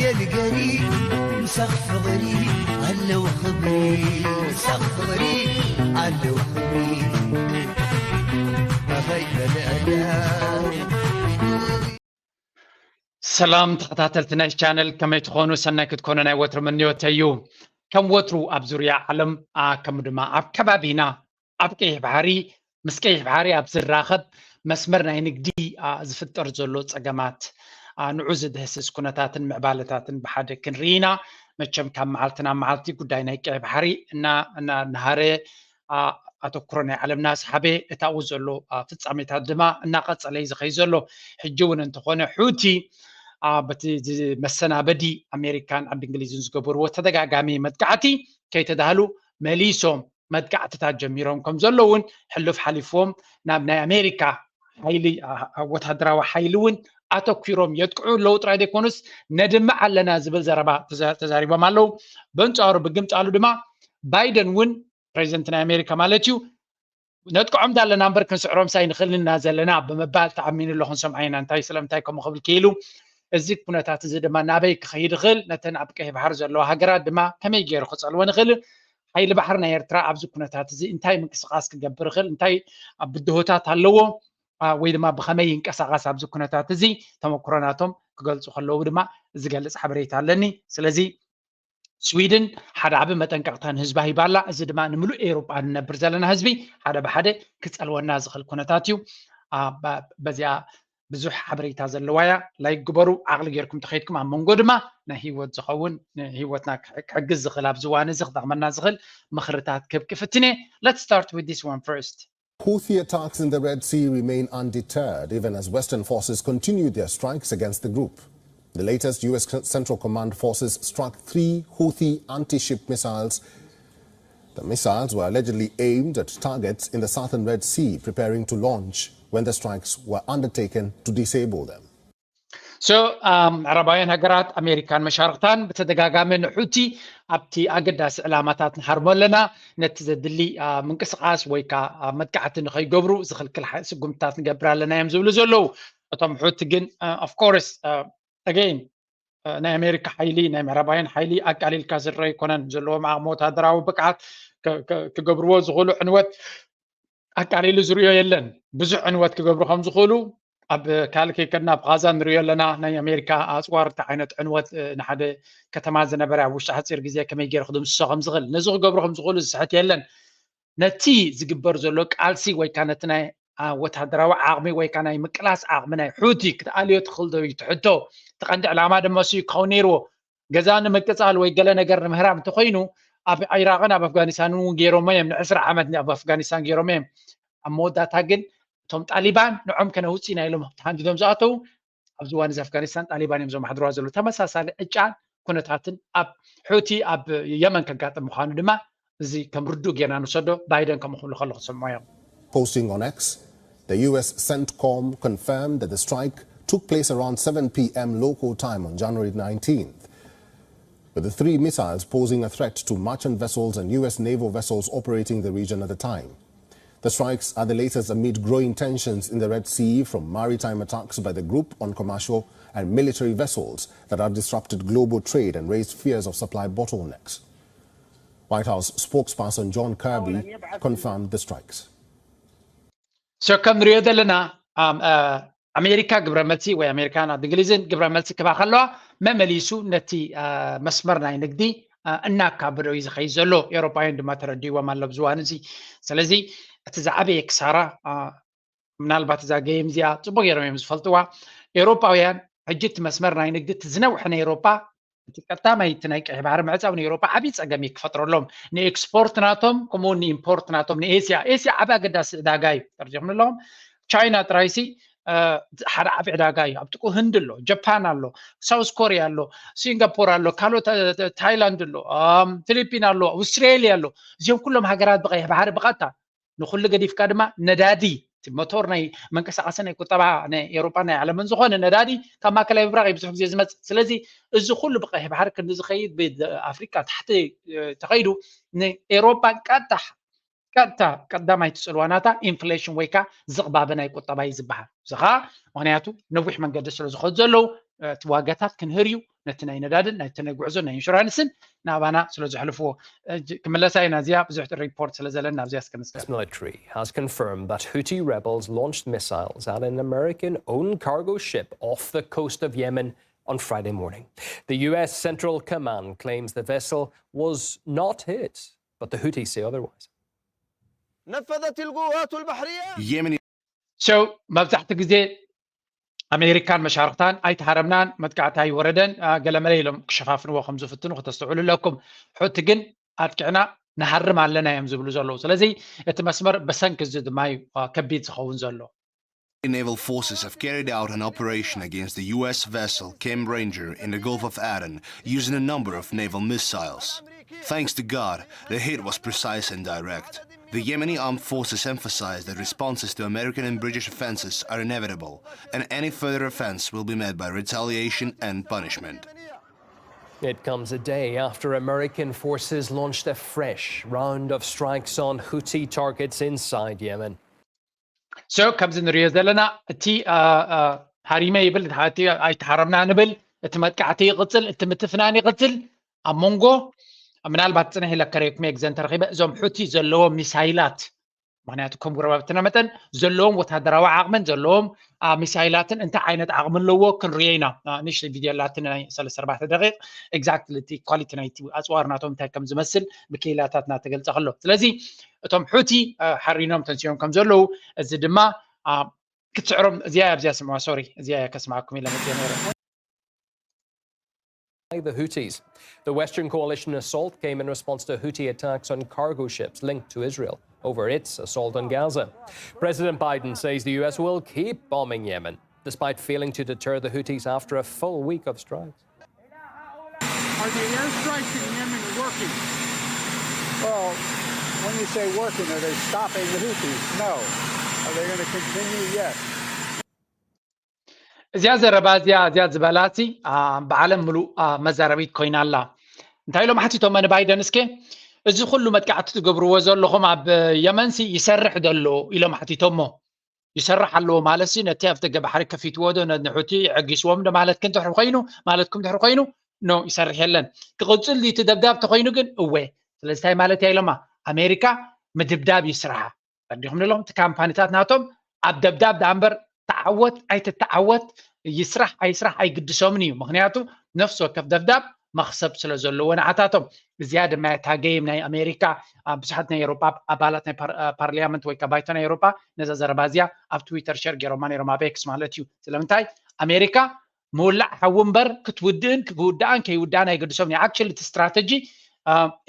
የንገሪ ምሳኽ ፍቕሪ ኣለዉ ክብሪ ምሳኽ ፍቕሪ ኣለዉ ክብሪ ኣኸይ በልዕዳ ሰላም ተኸታተልቲ ናይ ቻነል፣ ከመይ ትኾኑ? ሰናይ ክትኮኑ ናይ ወትሩ ምንዮተይ እዩ። ከም ወትሩ ኣብ ዙርያ ዓለም ኣ፣ ከምኡ ድማ ኣብ ከባቢና ኣብ ቀይሕ ባሕሪ ምስ ቀይሕ ባሕሪ ኣብ ዝራኸብ መስመር ናይ ንግዲ ኣ፣ ዝፍጠር ዘሎ ጸገማት ኣ፣ ንዑ ዝድህስስ ኩነታትን ምዕባለታትን ብሓደ ክንርኢ ኢና። መቸም ካብ መዓልቲ ናብ መዓልቲ ጉዳይ ናይ ቀይሕ ባሕሪ እና እናነሃረ ኣ፣ ኣተኩሮ ናይ ዓለምና ዝሓበ እታኡ ዘሎ ኣ፣ ፍጻሜታት ድማ እናቐጸለ እዩ ዝኸይ ዘሎ። ሕጂ እውን እንተኾነ ሑቲ ኣ፣ በቲ ዝ- መሰናበዲ ኣሜሪካን ዓዲ እንግሊዝን ዝገበርዎ ተደጋጋሚ መጥቃዕቲ ከይተዳህሉ መሊሶም መጥቃዕትታት ጀሚሮም ከም ዘለውን ሕሉፍ ሓሊፍዎም ናብ ናይ ኣሜሪካ ሓይሊ ኣ፣ ወታደራዊ ሓይሊ እውን ኣተኲሮም የጥቅዑ ኣለዉ ጥራይ ዘይኮኑስ ነድምዕ ኣለና ዝብል ዘረባ ተዛ- ተዛሪቦም ኣለዉ። በንጻሩ ብግምጣሉ ድማ ባይደን እውን ፕሬዚደንት ናይ ኣሜሪካ ማለት እዩ ነጥቅዖም ዳለና እምበር ክንስዕሮም ሳይንኽእል ኢና ዘለና ብምባል ተኣሚኑ ኣሎ ክንሰምዖ ኢና እንታይ ስለምንታይ ከምኡ ክብል ክኢሉ እዚ ኩነታት እዚ ድማ ናበይ ክኸይድ ይኽእል ነተን ኣብ ቀይሕ ባሕሪ ዘለዋ ሃገራት ድማ ከመይ ገይሩ ክፀልወን ይኽእል ሓይሊ ባሕሪ ናይ ኤርትራ ኣብዚ ኩነታት እዚ እንታይ ምንቅስቃስ ክገብር ይኽእል እንታይ ብድሆታት ኣለዎ ወይ ድማ ብኸመይ ይንቀሳቐስ ኣብዚ ኩነታት እዚ ተመክሮ ናቶም ክገልፁ ከለዉ ድማ ዝገልፅ ሓበሬታ ኣለኒ ስለዚ ስዊድን ሓደ ዓቢ መጠንቀቕታ ንህዝባ ሂባ ኣላ። እዚ ድማ ንምሉእ ኤውሮጳ ንነብር ዘለና ህዝቢ ሓደ ብሓደ ክጸልወና ዝኽእል ኩነታት እዩ። በዚኣ ብዙሕ ሓበሬታ ዘለዋ እያ። ላይክ ግበሩ፣ ዓቕሊ ጌርኩም ተኸይድኩም ኣብ መንጎ ድማ ናይ ህይወት ዝኸውን ንህይወትና ክሕግዝ ዝኽእል ኣብዚ እዋን እዚ ክጠቕመና ዝኽእል ምኽርታት ክህብ ክፍትን እየ። Let's start with this one first. Houthi attacks in the Red Sea remain undeterred, even as Western forces continue their strikes against the group. The latest U S Central Command forces struck three Houthi anti ship missiles. The missiles were allegedly aimed at targets in the southern Red Sea, preparing to launch when the strikes were undertaken to disable them. So, um, ምዕራባውያን ሃገራት ኣሜሪካን መሻርክታን ብተደጋጋሚ ንሑቲ ኣብቲ ኣገዳሲ ዕላማታት ንሃርሞ ኣለና ነቲ ዘድሊ ምንቅስቃስ ወይ ከዓ መጥቃዕቲ ንኸይገብሩ ዝኽልክል ስጉምትታት ንገብር ኣለና እዮም ዝብሉ ዘለዉ እቶም ሑቲ ግን of course again ናይ ኣሜሪካ ሓይሊ ናይ ምዕራባውያን ሓይሊ ኣቃሊልካ ዝረአ ኣይኮነን ዘለዎም ዓቕሚ ወታደራዊ ብቅዓት ክገብርዎ ዝኽእሉ ዕንወት ኣቃሊሉ ዝሪኦ የለን ብዙሕ ዕንወት ክገብሩ ከም ዝኽእሉ ኣብ ካልእ ከይከድና ኣብ ቃዛ ንሪኦ ኣለና ናይ ኣሜሪካ ኣፅዋር እንታይ ዓይነት ዕንወት ንሓደ ከተማ ዝነበረ ኣብ ውሽጢ ሓፂር ግዜ ከመይ ገይሩ ክድምስሶ ከም ዝኽእል ነዚ ክገብሩ ከም ዝኽእሉ ዝስሕት የለን ነቲ ዝግበር ዘሎ ቃልሲ ወይ ከዓ ነቲ ናይ ወታደራዊ ዓቕሚ ወይ ከዓ ናይ ምቅላስ ዓቕሚ ናይ ሑቲ ክትኣልዮ ትኽእል ዶ እዩ ትሕቶ እቲ ቀንዲ ዕላማ ድማ እሱ ክኸውን ነይርዎ ገዛ ንምቅፃል ወይ ገለ ነገር ንምህራም እንተኮይኑ ኣብ ኢራቅን ኣብ ኣፍጋኒስታንን እውን ገይሮሞ እዮም ንዕስራ ዓመት ኣብ ኣፍጋኒስታን ገይሮሞ እዮም ኣብ መወዳእታ ግን እቶም ጣሊባን ንዖም ከነውፅእና ኢሎም ተሃንዲዶም ዝኣተው ኣብዚ እዋን እዚ ኣፍጋኒስታን ጣሊባን እዮም ዘማሕድርዋ ዘለዉ ተመሳሳሊ ዕጫን ኩነታትን ኣብ ሑቲ ኣብ የመን ከጋጥም ምዃኑ ድማ እዚ ከም ርዱእ ጌርና ንውሰዶ ባይደን ከምኡ ክብሉ ከለኹ ዝሰምዖ እዮም Posting on X, the U S CENTCOM confirmed that the strike took place around seven p.m. local time on January nineteenth, with the three missiles posing a threat to merchant vessels and U S naval vessels operating in the region at the time. The strikes are the latest amid growing tensions in the Red Sea from maritime attacks by the group on commercial and military vessels that have disrupted global trade and raised fears of supply bottlenecks. White House spokesperson John Kirby confirmed the strikes. So ከም ንሪኦ ዘለና ኣሜሪካ ግብረ መልሲ ወይ ኣሜሪካን ኣብ እንግሊዝን ግብረ መልሲ ክባ ከለዋ መመሊሱ ነቲ መስመር ናይ ንግዲ እናካበዶ እዩ ዝኸይድ ዘሎ ኤውሮጳውያን ድማ ተረዲዎም ኣሎ ብዝዋን እዚ ስለዚ እቲ ዝዓበየ ክሳራ ምናልባት እዛ ገይም እዚኣ ፅቡቅ ገይሮም እዮም ዝፈልጥዋ ኤውሮጳውያን ሕጂ እቲ መስመር ናይ ንግዲ እቲ ዝነውሐ ናይ ኤውሮጳ እቲ ቀዳማይ እቲ ናይ ቀይሕ ባሕሪ ምዕፃው ንኤውሮጳ ዓብዪ ፀገም እዩ ክፈጥረሎም ንኤክስፖርት ናቶም ከምኡ ንኢምፖርት ናቶም ንኤስያ ኤስያ ዓብ ኣገዳሲ ዕዳጋ እዩ ተርዚኹም ኣለኹም ቻይና ጥራይሲ ሓደ ዓብ ዕዳጋ እዩ ኣብ ጥቁ ህንድ ኣሎ ጃፓን ኣሎ ሳውስ ኮሪያ ኣሎ ሲንጋፖር ኣሎ ካልኦት ታይላንድ ኣሎ ፊሊፒን ኣሎ ኣውስትሬሊያ ኣሎ እዚኦም ኩሎም ሃገራት ብቀይሕ ባሕሪ ብቐጥታ ንኩሉ ገዲፍካ ድማ ነዳዲ እቲ ሞቶር ናይ መንቀሳቀሲ ናይ ቁጠባ ናይ ኤሮጳ ናይ ዓለምን ዝኾነ ነዳዲ ካብ ማእከላይ ምብራቅ እዩ ብዙሕ ግዜ ዝመፅእ ስለዚ እዚ ኩሉ ብቀይሕ ባሕሪ ክንዲ ዝኸይድ ብኣፍሪቃ ታሕቲ ተኸይዱ ንኤሮጳ ቀጥታ ቀጥታ ቀዳማይ ትፅልዋ ናታ ኢንፍሌሽን ወይ ከዓ ዝቕባበ ናይ ቁጠባ እዩ ዝበሃል እዚ ከዓ ምክንያቱ ነዊሕ መንገዲ ስለ ዝኸዱ ዘለዉ እቲ ዋጋታት ክንህር እዩ ነቲ ናይ ነዳድን ናይቲ ናይ ጉዕዞ ናይ ኢንሹራንስን ናባና ስለ ዘሕልፍዎ። ክምለሳ ኢና እዚኣ ብዙሕ ሪፖርት ስለ ዘለና ኣብዚኣ እስከ ንስከ military has confirmed that Houthi rebels launched missiles at an American-owned cargo ship off the coast of Yemen on Friday morning. The U S Central Command claims the vessel was not hit, but the Houthis say otherwise. نفذت القوات البحرية Yemeni so መብዛሕቲ ግዜ ኣሜሪካን መሻርክታን ኣይተሃረምናን፣ መጥቃዕቲ ኣይወረደን፣ ገለመለ ኢሎም ክሸፋፍንዎ ከም ዝፍትኑ ክተስተውዕሉ ኣለኩም። ሑቲ ግን ኣጥቂዕና ንሃርም ኣለና እዮም ዝብሉ ዘለዉ። ስለዚ እቲ መስመር ብሰንኪ እዚ ድማ እዩ ከቢድ ዝኸውን ዘሎ። Naval forces have carried out an operation against the U S vessel Cam Ranger in the Gulf of Aden using a number of naval missiles. Thanks to God, the hit was precise and direct. The Yemeni armed forces emphasize that responses to American and British offenses are inevitable, and any further offense will be met by retaliation and punishment. It comes a day after American forces launched a fresh round of strikes on Houthi targets inside Yemen. So ከምዚ ንሪኦ ዘለና እቲ ሃሪመ ይብል፣ እቲ ኣይተሃረምና ንብል፣ እቲ መጥቃዕቲ ይቕፅል፣ እቲ ምትፍናን ይቕፅል። ኣብ መንጎ ምናልባት ፅንሕ ኢለ ከረይኩም እየ ግዘ እንተረኺበ እዞም ሑቲ ዘለዎ ሚሳይላት፣ ምክንያቱ ከም ጎረባብትና መጠን ዘለዎም ወታደራዊ ዓቕምን ዘለዎም ሚሳይላትን እንታይ ዓይነት ዓቕሚ ኣለዎ ክንሪኦ ኢና። ንእሽተይ ቪድዮ ኣላትን ናይ ሰለስተ ኣርባዕተ ደቂቕ exactly እቲ ኳሊቲ ናይቲ ኣፅዋር ናቶም እንታይ ከም ዝመስል ብኬላታት እናተገልፀ ከሎ። ስለዚ እቶም ሑቲ ሓሪኖም ተንሲኦም ከም ዘለዉ፣ እዚ ድማ ክትስዕሮም እዚኣ ኣብዚኣ ስምዋ ሶሪ እዚኣ ከስማዕኩም ኢለ መፅየ ነይረ። The Houthis. The Western coalition assault came in response to Houthi attacks on cargo ships linked to Israel over its assault on Gaza. President Biden says the U S will keep bombing Yemen, despite failing to deter the Houthis after a full week of strikes. Are the airstrikes in Yemen working? Well, when you say working, are they stopping the Houthis? No. Are they going to continue? Yes. እዚኣ ዘረባ እዚኣ እዚኣ ዝበላሲ ብዓለም ምሉእ መዛረቢት ኮይና ኣላ። እንታይ ኢሎም ሓቲቶሞ ንባይደን? እስከ እዚ ኩሉ መጥቃዕቲ ትገብርዎ ዘለኹም ኣብ የመንሲ ይሰርሕ ዘሎ ኢሎም ሓቲቶሞ። ይሰርሕ ኣለዎ ማለት ሲ ነቲ ኣብ ደገ ባሕሪ ከፊትዎ ዶ ንሑቲ የዐጊስዎም ዶ ማለት ክንድሕር ኮይኑ ማለትኩም ድሕር ኮይኑ ኖ ይሰርሕ የለን። ክቕፅል ድዩ እቲ ደብዳብ ተኮይኑ ግን እወ። ስለዚ እንታይ ማለት እያ ኢሎማ ኣሜሪካ ምድብዳብ ይስርሓ። ረዲኹም ንለኹም እቲ ካምፓኒታት ናቶም ኣብ ደብዳብ ደኣ እምበር ተዓወት ኣይትተዓወት ይስራሕ ኣይስራሕ ኣይግድሶምን እዩ። ምክንያቱ ነፍሲ ወከፍ ደብዳብ መክሰብ ስለ ዘለዎ ንዓታቶም። እዚኣ ድማ እታ ገይም ናይ ኣሜሪካ ብዙሓት ናይ ኤሮጳ ኣባላት ናይ ፓርሊያመንት ወይ ባይቶ ናይ ኤሮጳ ነዛ ዘረባ እዚኣ ኣብ ትዊተር ሸር ገይሮማ ነይሮም ኣብ ኤክስ ማለት እዩ። ስለምንታይ ኣሜሪካ ምውላዕ ሓዊ እምበር ክትውድእን ክውዳእን ከይውዳእን ኣይገድሶም እዩ። Actually እቲ ስትራተጂ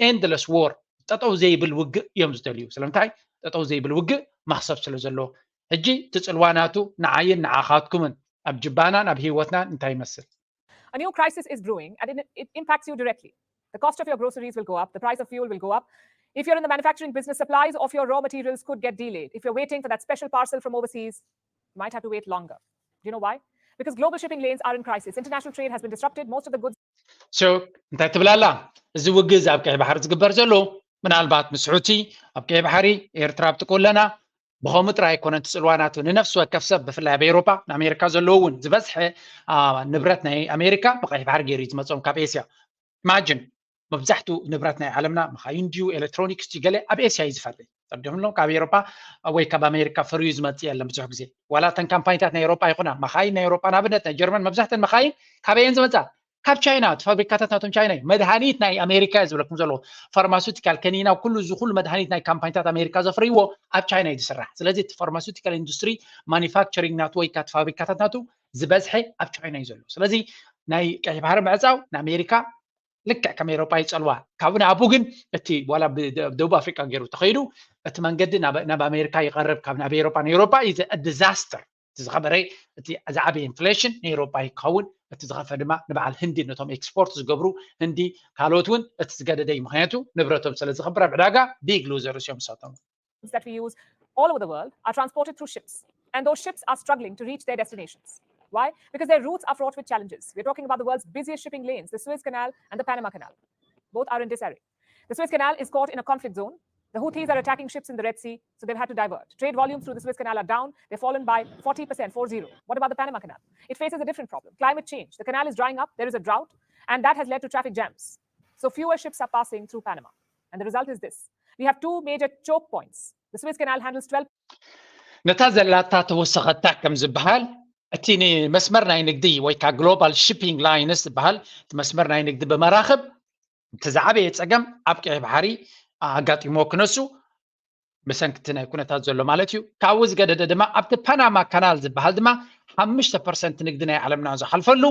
endless war ጠጠው ዘይብል ውግእ እዮም ዝደልዩ። ስለምንታይ ጠጠው ዘይብል ውግእ መክሰብ ስለ ዘለዎ። ሕጂ እቲ ፅልዋ ናቱ ንዓይን ንዓኻትኩምን ኣብ ጅባናን ኣብ ህይወትናን እንታይ ይመስል? A new crisis is brewing and it, it impacts you directly. The cost of your groceries will go up, the price of fuel will go up. If you're in the manufacturing business, supplies of your raw materials could get delayed. If you're waiting for that special parcel from overseas, you might have to wait longer. Do you know why? Because global shipping lanes are in crisis. International trade has been disrupted. Most of the goods So እንታይ ትብል ኣላ? እዚ ውግእ እዚ ኣብ ቀይሕ ባሕሪ ዝግበር ዘሎ ምናልባት ምስ ሑቲ ኣብ ቀይሕ ባሕሪ ኤርትራ ኣብ ጥቅኡ ኣለና ብኸምኡ ጥራይ ኣይኮነን እቲ ፅልዋ ናቱ ንነፍሲ ወከፍ ሰብ ብፍላይ ኣብ ኤውሮጳ ንኣሜሪካ ዘለዎ እውን ዝበዝሐ ንብረት ናይ ኣሜሪካ ብቀይሕ ባሕሪ ገይሩ እዩ ዝመፅኦም ካብ ኤስያ። Imagine መብዛሕትኡ ንብረት ናይ ዓለምና መኻይን ድዩ ኤሌክትሮኒክስ ድዩ ገለ ኣብ ኤስያ እዩ ዝፈሪ። ተረዲኹም ኣለኹም ካብ ኤውሮጳ ወይ ካብ ኣሜሪካ ፈርዩ ዝመፅእ የለን ብዙሕ ግዜ ዋላ እተን ካምፓኒታት ናይ ኤውሮጳ ይኹና መኻይን ናይ ኤውሮጳ ንኣብነት ናይ ጀርመን መብዛሕተን መኻይን ካበየን ዝመፃ ካብ ቻይና እቲ ፋብሪካታት ናቶም ቻይና እዩ። መድሃኒት ናይ ኣሜሪካ እየ ዝብለኩም ዘለኹ። ፋርማሱቲካል ከኒና ኩሉ እዚ ኩሉ መድሃኒት ናይ ካምፓኒታት ኣሜሪካ ዘፍርይዎ ኣብ ቻይና እዩ ዝስራሕ። ስለዚ እቲ ፋርማሱቲካል ኢንዱስትሪ ማኒፋክቸሪንግ ናቱ ወይ ከዓ እቲ ፋብሪካታት ናቱ ዝበዝሐ ኣብ ቻይና እዩ ዘሎ። ስለዚ ናይ ቀይሕ ባሕሪ ምዕፃው ንኣሜሪካ ልክዕ ከም ኤሮጳ ይፀልዋ ካብኡ ንኣቡ ግን እቲ ዋላ ደቡብ ኣፍሪቃ ገይሩ ተኸይዱ እቲ መንገዲ ናብ ኣሜሪካ ይቐርብ ካብ ናብ ኤሮጳ ንኤሮጳ እዩ ዲዛስተር። እቲ ዝኸበረ እቲ ዝዓበየ ኢንፍሌሽን ንኤውሮጳ ይከውን እቲ ዝኸፈ ድማ ንበዓል ህንዲ ነቶም ኤክስፖርት ዝገብሩ ህንዲ ካልኦት እውን እቲ ዝገደደ እዩ ምክንያቱ ንብረቶም ስለ ዝኸብር ኣብ ዕዳጋ ቢግ ሉዘርስ እዮም ንሳቶም that we use all over the world are transported through ships. And those ships are struggling to reach their destinations. Why? Because their routes are fraught with challenges. We're talking about the world's busiest shipping lanes, the Suez Canal and the Panama Canal. Both are in disarray. The Suez Canal is caught in a conflict zone. The Houthis are attacking ships in the Red Sea, so they've had to divert. Trade volumes through the Suez Canal are down. They've fallen by forty percent, four zero. What about the Panama Canal? It faces a different problem. Climate change. The canal is drying up. There is a drought. And that has led to traffic jams. So fewer ships are passing through Panama. And the result is this. We have two major choke points. The Suez Canal handles twelve ነታ ዘላታ ተወሰኸታ ከም ዝበሃል እቲ መስመር ናይ ንግዲ ወይ ከዓ global shipping lines ዝበሃል እቲ መስመር ናይ ንግዲ ብመራኽብ እቲ ዝዓበየ ፀገም ኣብ ቀይ ባሕሪ ኣጋጢሞ ክነሱ ብሰንክቲ ናይ ኩነታት ዘሎ ማለት እዩ። ካብኡ ዝገደደ ድማ ኣብቲ ፓናማ ካናል ዝበሃል ድማ ሓሙሽተ ፐርሰንት ንግዲ ናይ ዓለምና ዝሓልፈሉ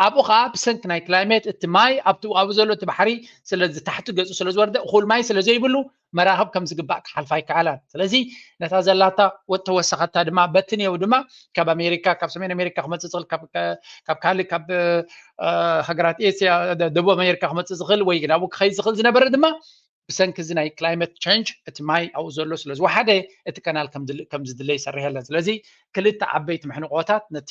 ኣብኡ ከዓ ብሰንኪ ናይ climate እቲ ማይ ኣብቲ ኣብኡ ዘሎ እቲ ባሕሪ ስለዚ ታሕቲ ገፁ ስለ ዝወርደ እኹል ማይ ስለ ዘይብሉ መራኽብ ከም ዝግባእ ክሓልፋ ኣይከኣላን። ስለዚ ነታ ዘላታ ተወሰኸታ ድማ በቲ ኔው ድማ ካብ ኣሜሪካ ካብ ሰሜን ኣሜሪካ ክመፅእ ዝኽእል ካብ ካልእ ካብ ሃገራት ኤስያ ደቡብ ኣሜሪካ ክመፅእ ዝኽእል ወይ ናብኡ ክኸይድ ዝኽእል ዝነበረ ድማ ብሰንኪ እዚ ናይ climate change እቲ ማይ ኣብኡ ዘሎ ስለ ዝወሓደ እቲ ካናል ከም ዝድለ ይሰርሕ የለን። ስለዚ ክልተ ዓበይቲ መሕንቆታት ነቲ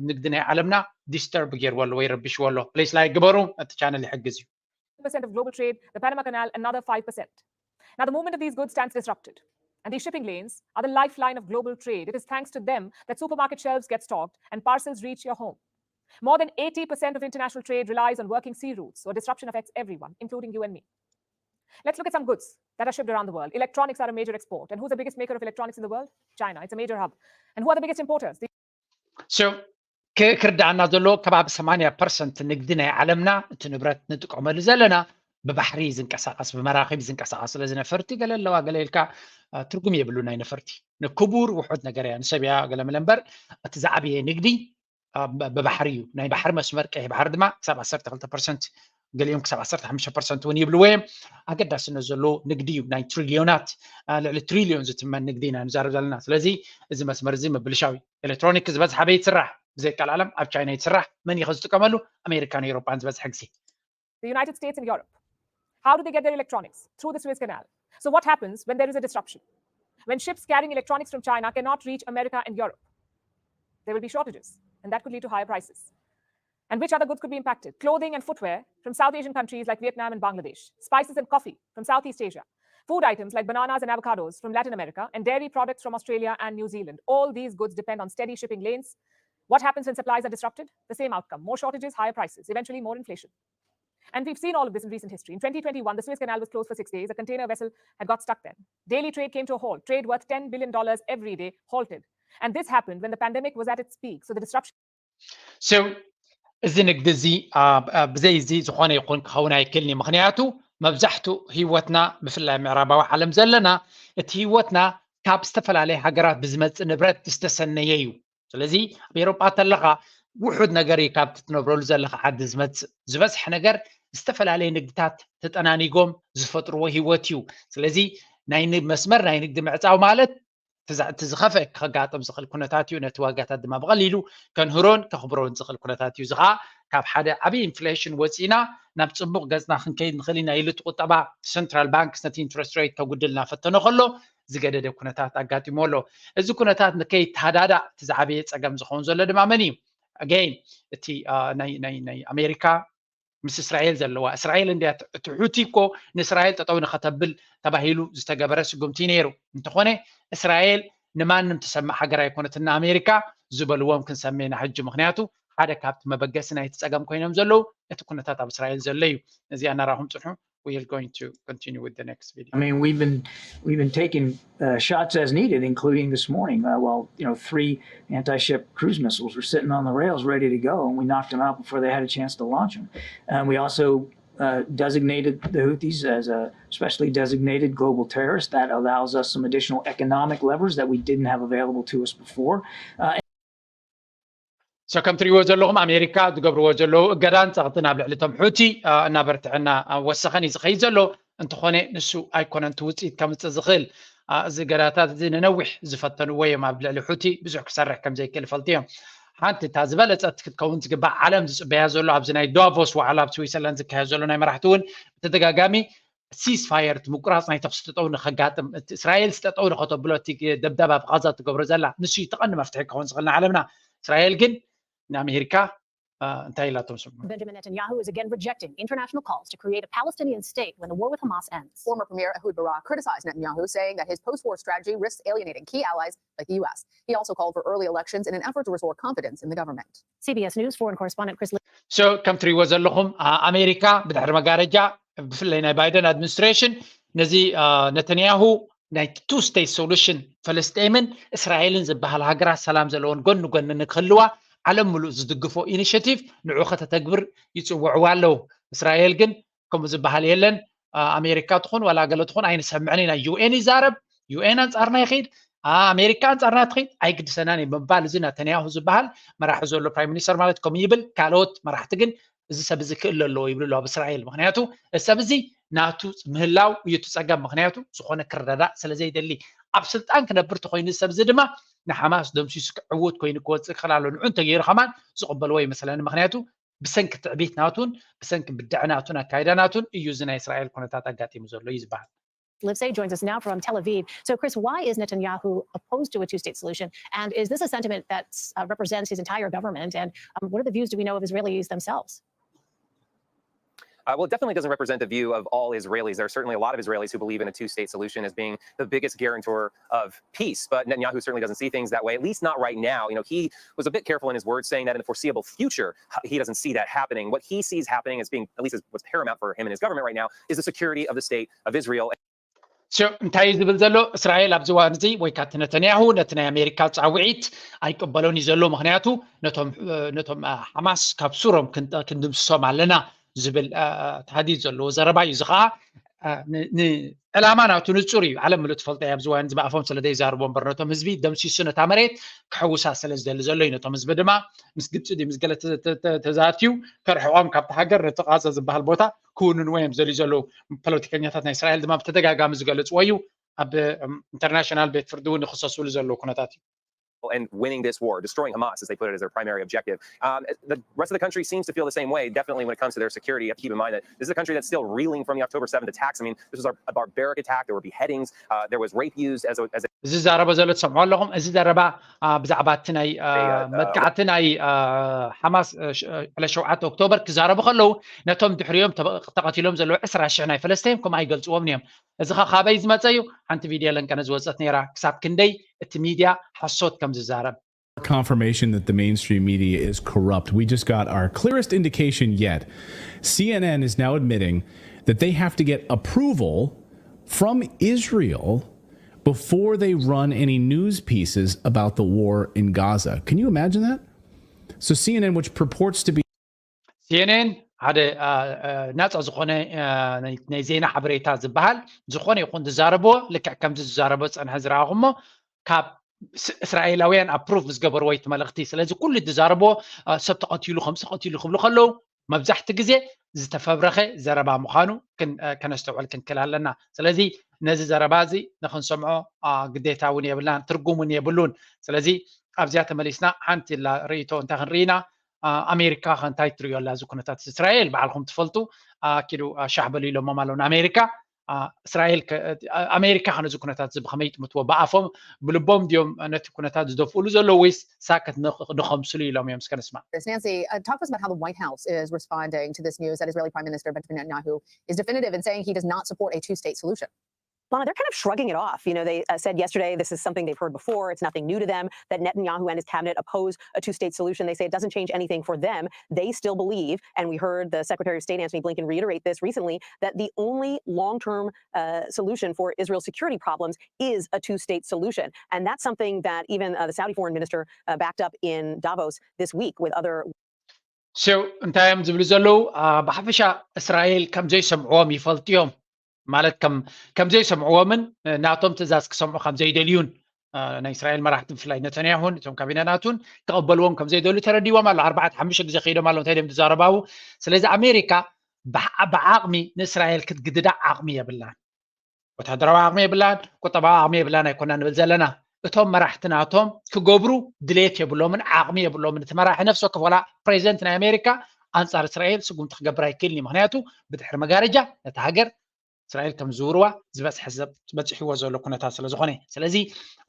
ንግዲ ናይ ዓለምና disturb ገይርዎ ኣሎ ወይ ረቢሽዎ ኣሎ። Please like ግበሩ፣ እቲ ቻነል ይሕግዝ እዩ። percent of global trade, the Panama Canal another five percent. Now, the movement of these goods stands disrupted. And these shipping lanes are the lifeline of global trade. It is thanks to them that supermarket shelves get stocked and parcels reach your home. More than eighty percent of international trade relies on working sea routes, so disruption affects everyone, including you and me. Let's look at some goods that are shipped around the world. Electronics are a major export. And who's the biggest maker of electronics in the world? China. It's a major hub. And who are the biggest importers? So ክርዳእና ዘለዎ ከባቢ ሰማንያ ፐርሰንት ንግዲ ናይ ዓለምና እቲ ንብረት ንጥቀመሉ ዘለና ብባሕሪ ዝንቀሳቐስ ብመራኺብ ዝንቀሳቐስ ስለዚ ነፈርቲ ገለ ኣለዋ ገለ ኢልካ ትርጉም የብሉ ናይ ነፈርቲ ንክቡር ውሑድ ነገር እያ ንሰብ እያ ገለ መለ እምበር እቲ ዝዓበየ ንግዲ ብባሕሪ እዩ ናይ ባሕሪ መስመር ቀይሕ ባሕሪ ድማ ክሳብ ዓሰርተ ክልተ ፐርሰንት ገሊኦም ክሳብ ዓሰርተ ሓሙሽተ ፐርሰንት እውን ይብልዎ እዮም ኣገዳስነት ዘለዎ ንግዲ እዩ ናይ ትሪልዮናት ልዕሊ ትሪልዮን ዝትመን ንግዲ ኢና ንዛረብ ዘለና ስለዚ እዚ መስመር እዚ ምብልሻው እዩ ኤሌክትሮኒክ ዝበዝሓ በይ ትስራሕ ብዘይካል ዓለም ኣብ ቻይና ይትስራሕ መን እዩ ዝጥቀመሉ ኣሜሪካን ኤውሮጳን ዝበዝሐ ግዜ The United States and Europe. How do they get their electronics? Through the Suez Canal. So what happens when there is a disruption? When ships carrying electronics from China cannot reach America and Europe, there will be shortages, and that could lead to higher prices. And which other goods could be impacted? Clothing and footwear from South Asian countries like Vietnam and Bangladesh, spices and coffee from Southeast Asia, food items like bananas and avocados from Latin America, and dairy products from Australia and New Zealand. All these goods depend on steady shipping lanes. What happens when supplies are disrupted? The same outcome more shortages, higher prices, eventually more inflation. And we've seen all of this in recent history. In twenty twenty-one, the Suez Canal was closed for six days. A container vessel had got stuck there. Daily trade came to a halt. Trade worth ten billion dollars every day halted. And this happened when the pandemic was at its peak. So the disruption. So እዚ ንግዲ እዚ ብዘይ እዚ ዝኾነ ይኹን ክኸውን ኣይክልን እዩ ምክንያቱ መብዛሕቱ ህይወትና ብፍላይ ምዕራባዊ ዓለም ዘለና እቲ ህይወትና ካብ ዝተፈላለየ ሃገራት ብዝመፅእ ንብረት ዝተሰነየ እዩ ስለዚ ኣብ ኤሮጳ ተለኻ ውሑድ ነገር እዩ ካብቲ ትነብረሉ ዘለኻ ዓዲ ዝመፅእ ዝበዝሐ ነገር ዝተፈላለየ ንግድታት ተጠናኒጎም ዝፈጥርዎ ህይወት እዩ ስለዚ ናይ መስመር ናይ ንግዲ ምዕፃው ማለት እቲ ዝኸፍአ ከጋጥም ዝኽእል ኩነታት እዩ ነቲ ዋጋታት ድማ ብቐሊሉ ከንህሮን ከኽብሮን ዝኽእል ኩነታት እዩ እዚ ከዓ ካብ ሓደ ዓብዪ ኢንፍሌሽን ወፂና ናብ ፅቡቕ ገፅና ክንከይድ ንኽእል ኢና ኢሉ እቲ ቁጠባ central banks ነቲ interest rate ከጉድል እናፈተኖ ከሎ ዝገደደ ኩነታት ኣጋጢሞ ኣሎ እዚ ኩነታት ንከይተሃዳዳእ እቲ ዝዓበየ ፀገም ዝኸውን ዘሎ ድማ መን እዩ again እቲ ናይ ኣሜሪካ ምስ እስራኤል ዘለዋ እስራኤል እንድያ እቲ ሑቲ እኮ ንእስራኤል ጠጠው ንኸተብል ተባሂሉ ዝተገበረ ስጉምቲ ነይሩ እንተኾነ እስራኤል ንማንም ትሰምዕ ሃገር ኣይኮነትን ንኣሜሪካ ዝበልዎም ክንሰምዕ ኢና ሕጂ ምክንያቱ ሓደ ካብቲ መበገሲ ናይቲ ፀገም ኮይኖም ዘለዉ እቲ ኩነታት ኣብ እስራኤል ዘሎ እዩ ነዚኣ እናራኹም ፅንሑ we are going to continue with the next video. I mean, we've been we've been taking uh, shots as needed, including this morning. Uh, while you know three anti-ship cruise missiles were sitting on the rails, ready to go, and we knocked them out before they had a chance to launch them. And we also uh, designated the Houthis as a specially designated global terrorist. That allows us some additional economic levers that we didn't have available to us before. Uh, so ከም ትሪእዎ ዘለኹም ኣሜሪካ ዝገብርዎ ዘለዉ እገዳን ፀቕጥን ኣብ ልዕሊ ቶም ሑቲ እናበርትዐና ወሰኸን እዩ ዝኸይድ ዘሎ እንተኾነ ንሱ ኣይኮነን ትውፅኢት ከምፅእ ዝኽእል እዚ እገዳታት እዚ ንነዊሕ ዝፈተንዎ እዮም ኣብ ልዕሊ ሑቲ ብዙሕ ክሰርሕ ከም ዘይክእል ይፈልጡ እዮም ሓንቲ እታ ዝበለፀት ክትከውን ዝግባእ ዓለም ዝፅበያ ዘሎ ኣብዚ ናይ ዳቮስ ዋዕላ ኣብ ስዊሰርላንድ ዝካየድ ዘሎ ናይ መራሕቲ እውን ብተደጋጋሚ ceasefire እቲ ምቁራፅ ናይ ተኩሲ ጠጠው ንከጋጥም እቲ እስራኤል ጠጠው ንከተብሎ እቲ ደብዳብ ኣብ ቃዛ ትገብሮ ዘላ ንሱ ተቐንዲ መፍትሒ ክኸውን ዝኽእል ንዓለምና እስራኤል ግን ንኣሜሪካ እንታይ ኢላቶም ስምዑ። Benjamin Netanyahu is again rejecting international calls to create a Palestinian state when the war with Hamas ends. Former Premier Ehud Barak criticized Netanyahu, saying that his post-war strategy risks alienating key allies like the U S. He also called for early elections in an effort to restore confidence in the government. C B S News foreign correspondent Chris So ከም ትሪእዎ ዘለኹም ኣሜሪካ ብድሕሪ መጋረጃ ብፍላይ ናይ ባይደን ኣድሚኒስትሬሽን ነዚ ነተንያሁ ናይ two state solution ፈለስጤምን እስራኤልን ዝበሃል ሃገራት ሰላም ዘለዎን ጎን ንጎን ንክህልዋ ዓለም ምሉእ ዝድግፎ ኢኒሽቲቭ ንዑ ከተተግብር ይፅውዕዋ ኣለዉ። እስራኤል ግን ከምኡ ዝበሃል የለን። ኣሜሪካ ትኹን ዋላ ገለ ትኹን ኣይንሰምዕን ኢና። ዩ ኤን ይዛረብ፣ ዩ ኤን ኣንፃርና ይኸይድ፣ ኣሜሪካ ኣንፃርና ትኸይድ ኣይግድሰናን እዩ ምባል እዚ ነተንያሁ ዝበሃል መራሒ ዘሎ ፕራይም ሚኒስተር ማለት ከምኡ ይብል። ካልኦት መራሕቲ ግን እዚ ሰብ እዚ ክእል ኣለዎ ይብሉ ኣለዉ ኣብ እስራኤል። ምክንያቱ እዚ ሰብ እዚ ናቱ ምህላው እዩ እቲ ፀገም። ምክንያቱ ዝኾነ ክረዳዳእ ስለዘይደሊ ኣብ ስልጣን ክነብር ተኮይኑ እዚ ሰብ እዚ ድማ ንሓማስ ደምሲሱ ክዕውት ኮይኑ ክወፅእ ክኽእል ኣሎ። ንዑ እንተገይሩ ከማን ዝቕበልዎ ይመስለኒ። ምክንያቱ ብሰንኪ ትዕቢት ናቱን ብሰንኪ ብድዐ ናቱን ኣካይዳ ናቱን እዩ እዚ ናይ እስራኤል ኩነታት ኣጋጢሙ ዘሎ እዩ ዝበሃል። Livsay joins us now from Tel Aviv. So, Chris, why is Netanyahu opposed to a two state solution? And is this a sentiment that uh, represents his entire government? And um, what are the views do we know of Israelis themselves? Uh, well, it definitely doesn't represent the view of all Israelis. There are certainly a lot of Israelis who believe in a two-state solution as being the biggest guarantor of peace. But Netanyahu certainly doesn't see things that way, at least not right now. You know, he was a bit careful in his words, saying that in the foreseeable future, he doesn't see that happening. What he sees happening as being, at least as what's paramount for him and his government right now, is the security of the state of Israel. So እንታይ እዩ ዝብል ዘሎ? እስራኤል ኣብዚ እዋን እዚ ወይ ካቲ ነተንያሁ ነቲ ናይ ኣሜሪካ ፃውዒት ኣይቅበሎን እዩ ዘሎ። ምክንያቱ ነቶም ሓማስ ካብ ሱሮም ክንድምስሶም ኣለና ዝብል ተሃዲድ ዘለዎ ዘረባ እዩ። እዚ ከዓ ንዕላማ ናቱ ንፁር እዩ። ዓለም ምሉእ ትፈልጦ እያ። ኣብዚ እዋን እዚ ብኣፎም ስለ ዘይዛርቦ እምበር ነቶም ህዝቢ ደምሲሱ ነታ መሬት ክሕውሳ ስለ ዝደሊ ዘሎ እዩ። ነቶም ህዝቢ ድማ ምስ ግብፂ ድዩ ምስ ገለ ተዛትዩ ከርሕቆም ካብቲ ሃገር ነቲ ቃዛ ዝበሃል ቦታ ክውንንዎ እዮም ዝደልዩ ዘለዉ። ፖለቲከኛታት ናይ እስራኤል ድማ ብተደጋጋሚ ዝገለፅዎ እዩ። ኣብ ኢንተርናሽናል ቤት ፍርዲ እውን ይኽሰስሉ ዘለዉ ኩነታት እዩ። and winning this war, destroying Hamas, as they put it, as their primary objective. Um, the rest of the country seems to feel the same way, definitely when it comes to their security. You have to keep in mind that this is a country that's still reeling from the October seventh attacks. I mean, this was a, a barbaric attack. There were beheadings. Uh, there was rape used as a. As a እዚ ዘረባ ዘሎ ትሰምዑ ኣለኹም። እዚ ዘረባ ብዛዕባ እቲ ናይ መጥቃዕቲ ናይ ሓማስ ዕለት ሸውዓተ ኦክቶበር ክዛረቡ ከለዉ ነቶም ድሕሪኦም ተቐቲሎም ዘለዉ ዕስራ ሽሕ ናይ ፈለስታይን ከምኡ ኣይገልፅዎም እዮም። እዚ ኸ ካበይ ዝመፀ እዩ? ሓንቲ ቪድዮ ለንቀነ ዝወፀት ነይራ። ክሳብ ክንደይ እቲ ሚድያ ሓሶት ከም ዝዛረብ confirmation that the mainstream media is corrupt. We just got our clearest indication yet. C N N is now admitting that they have to get approval from Israel before they run any news pieces about the war in Gaza. Can you imagine that? So C N N, which purports to be C N N ሓደ ናፃ ዝኾነ ናይ ዜና ሓበሬታ ዝበሃል ዝኾነ ይኹን ዝዛረብዎ ልክዕ ከምዚ ዝዛረቦ ዝፀንሐ ዝረኣኹሞ ካብ እስራኤላውያን ኣፕሩቭ ምስ ገበርዎ እቲ መልእኽቲ። ስለዚ ኩሉ ዝዛረብዎ ሰብ ተቐቲሉ ከምዚ ተቐቲሉ ክብሉ ከለዉ መብዛሕቲ ግዜ ዝተፈብረኸ ዘረባ ምዃኑ ከነስተውዕል ክንክል ኣለና። ስለዚ ነዚ ዘረባ እዚ ንክንሰምዖ ግዴታ እውን የብልናን፣ ትርጉም እውን የብሉን። ስለዚ ኣብዚኣ ተመሊስና ሓንቲ ላ ርእይቶ እንታይ ክንርኢ ኢና? ኣሜሪካ ከ እንታይ ትርእዮ ኣላ እዚ ኩነታት? እስራኤል ባዕልኹም ትፈልጡ ኣኪሉ ሻሕ በሉ ኢሎሞም ኣለዉ ንኣሜሪካ። እስራኤል ኣሜሪካ ከ ነዚ ኩነታት እዚ ብኸመይ ይጥምትዎ? ብኣፎም ብልቦም ድዮም ነቲ ኩነታት ዝደፍእሉ ዘለዉ ወይስ ሳክት ንኸምስሉ ኢሎም እዮም? እስከ ንስማዕ። Nancy, uh, talk to us about how the White House is responding to this news that Israeli Prime Minister Benjamin Netanyahu is definitive in saying he does not support a two-state solution. Lana, they're kind of shrugging it off. You know, they uh, said yesterday this is something they've heard before. It's nothing new to them that Netanyahu and his cabinet oppose a two-state solution. They say it doesn't change anything for them. They still believe, and we heard the Secretary of State Antony Blinken reiterate this recently, that the only long-term uh, solution for Israel's security problems is a two-state solution. And that's something that even uh, the Saudi foreign minister uh, backed up in Davos this week with other So እንታይ እዮም ዝብሉ ዘለዉ? ብሓፈሻ እስራኤል ከም ዘይሰምዕዎም ይፈልጡ እዮም። ማለት ከም ዘይሰምዕዎምን ናቶም ትእዛዝ ክሰምዑ ከም ዘይደልዩን ናይ እስራኤል መራሕቲ ብፍላይ ነተንያሁን እቶም ካቢነ ናቱን ክቕበልዎም ከም ዘይደልዩ ተረዲዎም ኣሎ። ኣርባዕተ ሓሙሽተ ግዜ ከይዶም ኣሎ። እንታይ ድዮም ዝዛረባቡ? ስለዚ ኣሜሪካ ብዓቕሚ ንእስራኤል ክትግድዳ ዓቕሚ የብላን። ወታደራዊ ዓቕሚ የብላን፣ ቁጠባዊ ዓቕሚ የብላን ኣይኮና ንብል ዘለና። እቶም መራሕቲ ናቶም ክገብሩ ድሌት የብሎምን፣ ዓቕሚ የብሎምን። እቲ መራሒ ነፍሲ ወከፍ ዋላ ፕሬዚደንት ናይ ኣሜሪካ ኣንጻር እስራኤል ስጉምቲ ክገብር ኣይክእልን እዩ። ምክንያቱ ብድሕሪ መጋረጃ ነቲ ሃገር እስራኤል ከም ዝዝውርዋ ዝበፅሐ በፂሕዎ ዘሎ ኩነታት ስለ ዝኾነ። ስለዚ